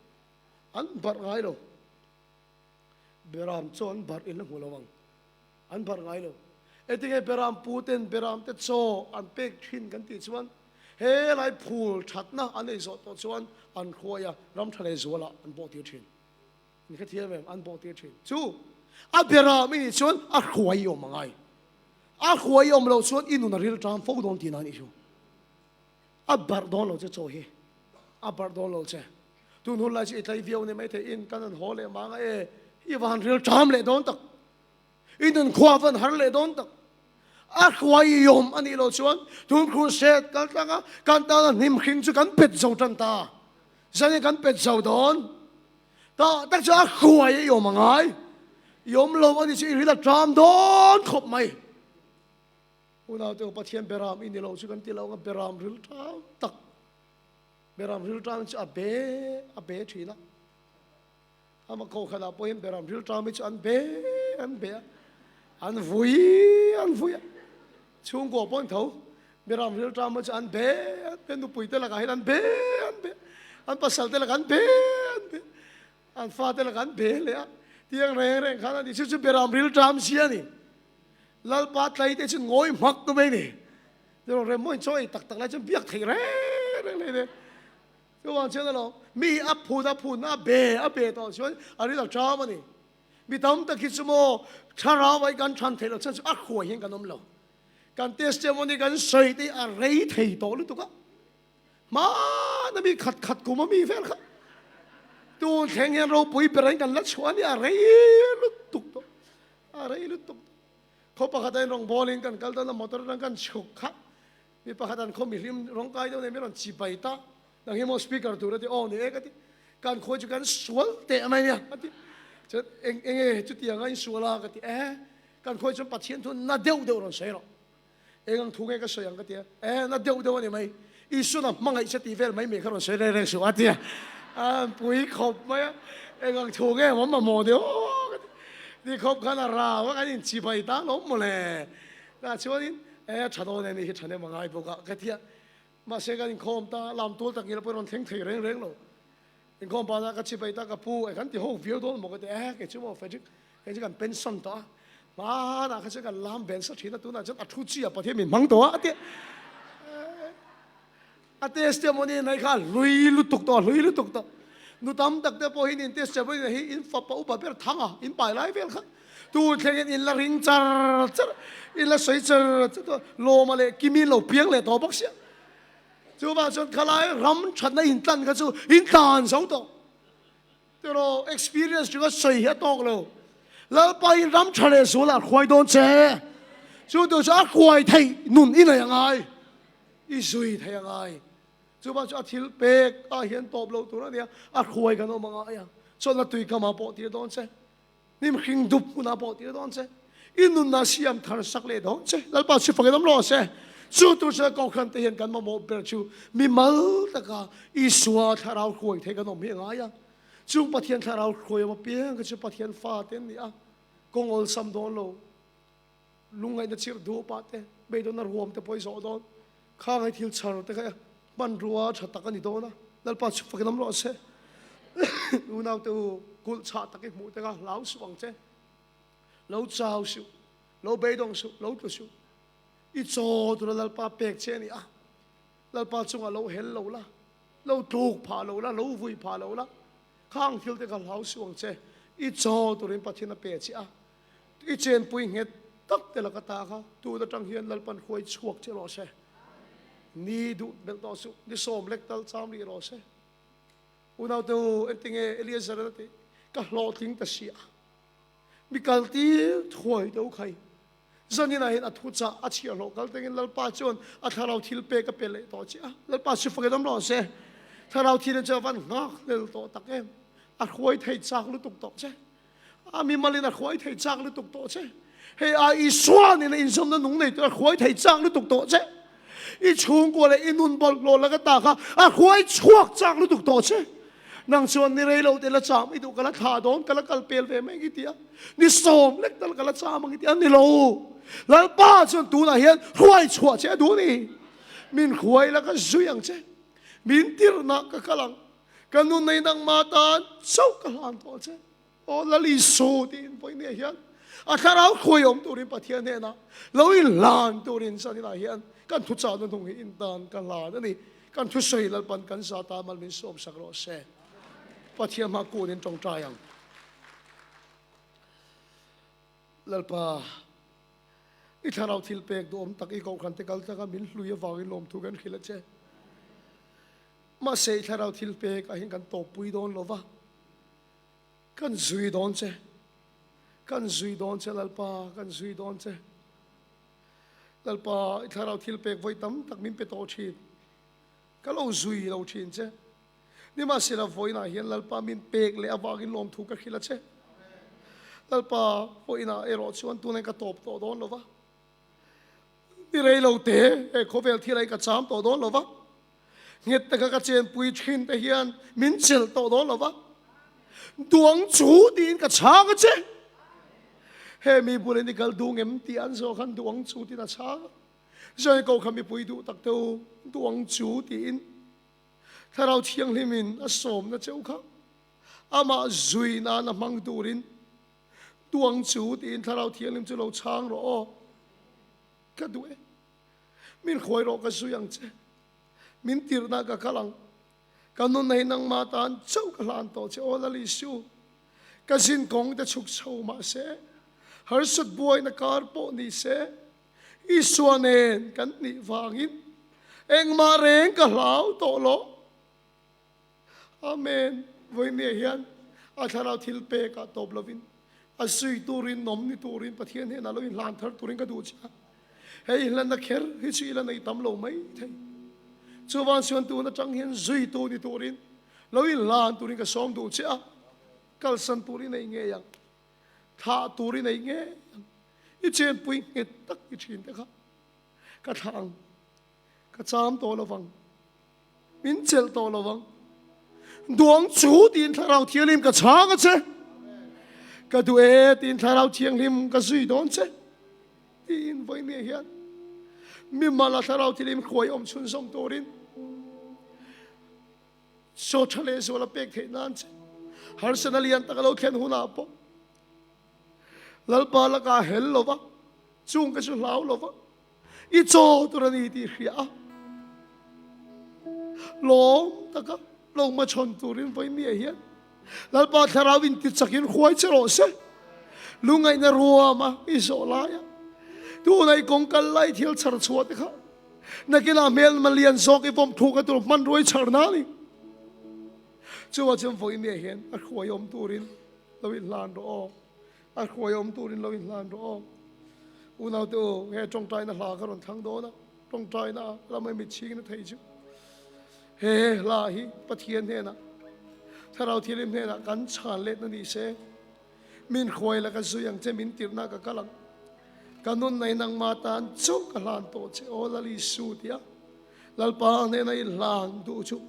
S1: An barh ngai lo. Beram chaw an barh in la hmu lo ang. An barh ngai lo. Engtinge Beram pu ten Beram te chaw an pek thin kan tih chuan he lai phul thatna an ei zawh tawh chuan an hruai a, ram tha leh zualah an bawh tir thin. In hrethiam em? An bawh tir thin. Chu a Beram i nih chuan a hruai i awm a ngai. A hruai i awm loh chuan i nun a ril ṭam fo dawn tihna a nih chu. A barh dawn lo che chaw hi. A barh dawn lo che. Tun hun lai chu i tlai viau ni maithei in kan han haw leh mang a e, i van ril ṭam leh dawn tak. I nun khua van har leh dawn tak. A hruai i awm a nih loh chuan tun crusade kal tlang a kan tana hnim hring chu kan pet zo tan ta. Zanin kan pet zo dawn. Tah tak chu a hruai a i awm a ngai. I awm lo a ni chu i ril a ṭam dawn khawp mai. Unaute u, Pathian beram i ni lo chu kan ti lo ang a, beram ril ṭam tak, beram ril ṭam chu a be a be ṭhin a. Ama kohhranah pawh hian beram ril ṭam hi chu an be an be a, an vui an vui a. Chhungkua pawh an tho, beram ril ṭam hi chu an be an be, nupui te lakah hian an be an be, an pasal te lakah an be an be, an fate lakah an be leh a. Tiang reng reng khan a ni, chu chu beram ril ṭam si a ni. Lalpa tlai te chuan ngawi hmak mai a ni. Chuan rem mawiin chaw ei tak tak lai chuan biak theih reng reng hlei nen. Chuvang chuan alawm, mi a phun a phun a be a be tawh chuan a ril a ṭam a ni. Mi tam tak hi chu maw thlarau ai kan ṭhan theih loh chuan chu a hruai hian kan awm lo. Kan testimony kan sawi te hi a rei thei tawh lutuk a. Hmana mi khat khat kum a mi vel kha tun thleng hian ropui ber in kan la chhuah a ni a rei lutuk tawh. A rei lutuk tawh. Khaw pakhat a in rawngbawl in kan kal dawn a motor atang kan chhuk kha Mi pakhat an khaw mihlim rawng kai deuh nen min rawn chi bai ta, nang hi maw speaker tur a ti, aw ni e ka ti, kan khawi chu kan sual teh mai nia a ti, chuan eng eng nge chutiang a in sual a ka ti, e kan khawi chuan Pathian thu na deuh deuh rawn sawi rawh, eng ang thu nge ka sawi ang ka ti a, e na deuh deuh a ni mai, Isuan a hmangaih che tih vel mai mai kha rawn sawi reng reng suh a ti a, a pui khawp mai a, eng ang thu nge awm mamawh deuh ka ti, ti khawp khan a rau a kan in chi bai ta lawm mawle, tah chuanin E, tha dawn e ni hi tha nem a ngai bawk a ka ti a, mahse kan inkhawm ta lam tual tak ngil pawh rawn thleng thei reng reng lo. Inkhawm pah ka chibai ta ka pu e kan ti ho viau dawn maw ka ti e kei chu maw Frederick kei chu kan pension tawh a, hmanah kha chuan kan lam ben sa thin a tunah chuan a thu chi a Pathian min hmang tawh a a ti a. A testimony nei kha a hlui lutuk tawh, a hlui lutuk tawh. Nu tam tak te pawh hian in testimony nei hi in fapa upa ber thang a, in pai lai vel kha. Tun thleng hian in la ring char char, in la sawi char char tawh. Lawma leh Kimi in lo piang leh tawh bawk sia. Chuvang chuan khalai ram thatna in tlan kha chu in tlan zo tawh. Tiraw experience chu ka sawi hi a tawk lo. Lalpa in ram tha leh zual ah hruai dawn che. Chu tur chu a hruai theih nun i nei a ngai. I zui thei a ngai. Chuvang chu a thil pek ah hian tawp lo tur a nia. A hruai kan awm a ngai a. Chawlhna tui kam ah pawh tir dawn che. Hnim hring dup hmun ah pawh tir dawn che. I nunna siam thar sak leh dawn che. Lalpa chu fak in awm rawh se. Chu tur chuan Kohhran te hian kan mamawh ber chu mimal taka Isua thlarau hruai thei kan awm hi a ngai a. Chung Pathian thlarau hruai awm apiang kha chu Pathian fa te an ni a. Kawng awlsam dawn lo. Lungngaihna chirh duh pah te, beidawnna ruam te pawh i zawh dawn. Khang hei thil chhar te kha hmanrua tha tak a ni dawn a, Lalpa chhuk fakin awm rawh se. Unaute u, kulh chhah tak i hmuh te kha hlau suh ang che. Lo chau suh, lo beidawng suh, lo tlu suh. I chaw tura Lalpa pek che a ni a, Lalpa chungah lo hel lo la, lo tluk phah lo la, lo vui phah lo la. Khang thil te kha hlau suh ang che. I chaw turin Pathian a pe che a, I chenpui nghet tak te laka ta kha tun atang hian Lalpan hruai chhuak che rawh se. Ni duh belh tawh suh, ni sawm lek tal cham rih rawh se. Unaute u, entinge Eliezer a ti, ka hlawhtling ta si a. Mi kal tir thuai te u khai. Zaninah hian a thu chah a chhiah hlawh kal tengin Lalpa chuan a thlarau thil pek a pe leh tawh che a. Lalpa chu fakin awm rawh se. Thlarau thil chu a van nghak hlel tawh tak em. A hruai thei chak lutuk tawh che. A mimalin a hruai thei chak lutuk tawh che. Hei a Isua nena inzawmna nung nei tur a hruai thei chak lutuk tawh che. I chhungkua leh i nun bawlhhlawh laka ta kha a hruai chhuak chak lutuk tawh che. Nang chuan ni rei lo te la cham i duh ka la thlah dawn ka la kal pel ve mai ang i ti a. Ni sawm lek tal ka la cham ang i ti a ni lo. Lalpa chuan tunah hian hruai chhuah che a duh a ni. Min hruai la ka zui ang che. Min tirhna ka kal ang. Ka nu nei nangmah tan chauh ka hlan tawh che. Aw Lal Isu tiin vawinia hian a thlarau hruai awm turin Pathian hnenah lo inhlan turin zaninah hian kan thuchahna hnung hi intan ka hlan a ni. Kan thusawi Lalpan kan za ta mal min sawmsak rawh se. Pathian hma kunin tawngtai ang. Lalpa, i thlarau thil pek duhawm tak i kohhran te kal tlanga min hlui avangin lawmthu kan hrilh a che. Mahse, i thlarau thil pek ah hian kan tawppui dawn lo va, kan zui dawn che, kan zui dawn che Lalpa, kan zui dawn che. Lalpa, i thlarau thil pek vawi tam tak min pe tawh thin, ka lo zui lo thin che. Nimahsela vawiinah hian Lalpa min pek leh avangin lawmthu ka hrilh a che. Lalpa vawiinah erawh chuan tunah ka tawp tawh dawn lo va. Ni rei lo te he khawvel thil ah ka cham tawh dawn lo va. Nghet taka ka chenpui thin te hian min chelh tawh dawn lo va. Duang chu tiin ka chhang a che. He mi bulin i kal dung em tih an zawh khan duang chu tiin a chhang a. Zawi ko kha mipui duh tak te u, duang chu tiin Thlarau Thianghlimin a sawmna cheu kha amah zui nan a hmang turin duang chu tiin Thlarau Thianghlim chu lo chhang rawh aw. Ka duh e. Min hruai rawh ka zui ang che. Min tirhna ka kal ang. Ka nunna hi nangmah tan chauh ka hlan tawh che aw Lal Isu. Ka zin kawng te chhuk chho mahse harsat buaina kar pawh ni se Isua nen kan nih vangin engmah reng ka hlau tawh lo. Amen. Vawinia hian a thlarau thil pek ah tawp lovin a zui turin nawm ni turin Pathian hnenah lo inhlan thar turin ka duh che a. Hei inhlanna kher hi chu ila nei tam lo mai thei. Chuvang chuan tun atang hian zuitu ni turin lo inhlan turin ka sawm duh che a. Kalsan tur i nei ngei ang. Thlah tur i nei ngei ang. I chenpui nghet tak i thin te kha ka thlah ang. Ka cham tawh lovang. Min chelh tawh lovang. Duang chu tiin Thlarau Thianghlim ka chhang a che. Ka duh e tiin Thlarau Thianghlim ka zui dawn che. Tiin vawinia hian mimala Thlarau Thianghlim hruai awm chhunzawm turin chaw tha leh zual a pek theih nan che. Harsatna lian tak a lo thlen hunah pawh Lalpa lakah hel lova, chung ka chu hlau lova, i chaw tur a ni tih hria a, lawm taka lo hmachhawn turin vawinia hian Lalpa Thlarau in ti chakin hruai che rawh se. Lungaihna ruama i zawh laia tunah i kawng kal lai thil chhar chhuah te kha nakinah hmel malian zawk i vawm thuk a tur hmanrua i chhar na a ni. Chuvah chuan vawinia hian a hruai awm turin lo inhlan rawh aw. A hruai awm turin lo inhlan rawh aw. Unaute u, he tawngtaina hla ka rawn thlang dawn a, tawngtaina lama mit chhingna thei chu he hla hi Pathian hnenah, Thlarau Thianghlim hnenah kan chhan letna ni se. Min hruai la ka zui ang che, min tirhna ka kal ang. Ka nun nei nangmah tan chauh ka hlan tawh che aw Lal Isu tia Lalpa hnena i hlan duh chu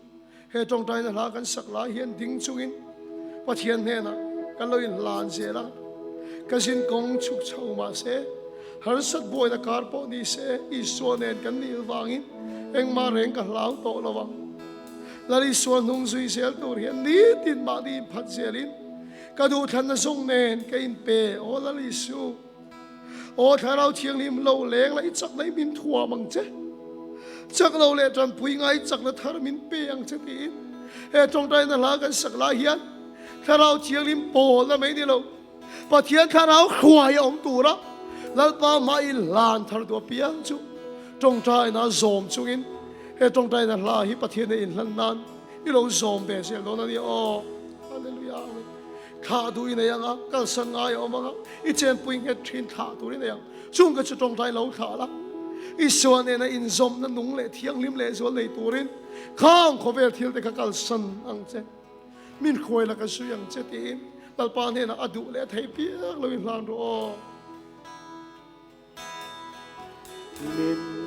S1: he tawngtaina hla kan sak lai hian ding chungin Pathian hnenah kan lo inhlan zel a, ka zin kawng chhuk chho mah se, harsat buaina kar pawh ni se, Isua nen kan nih vangin engmah reng ka hlau tawh lo ang. Lal Isua hnung zui zel tur hian nitin mahni inphat zelin ka duhthlanna zawng nen ka inpe aw Lal Isu. Aw Thlarau Thianghlim lo leng la i chakna i min thuam ang che. Chak lo leh tanpui ngai chakna thar min pe ang che tiin he tawngtaina hla kan sak lai hian Thlarau Thianghlim pawlna mai ni lo Pathian Thlarau hruai a awm tura Lalpa hma i hlan thar duh apiang chu tawngtaina zawm chungin he tawngtaina hla hi Pathian a inhlan nan i lo zawm ve zel dawn a ni aw. Hallelujah. Thlah duh i nei ang a, kalsan ngai a awm ang a, i chenpui nghet thin thlah tur i nei ang. Chung ka chu tawngtai lo thlah la, Isua nena inzawmna nung leh thianghlim leh zual nei turin khang khawvel thil te kha kalsan ang che, min hruai la ka zui ang che tiin Lalpa hnenah a duh leh a thei piak lo in hlan rawh aw.
S2: Min.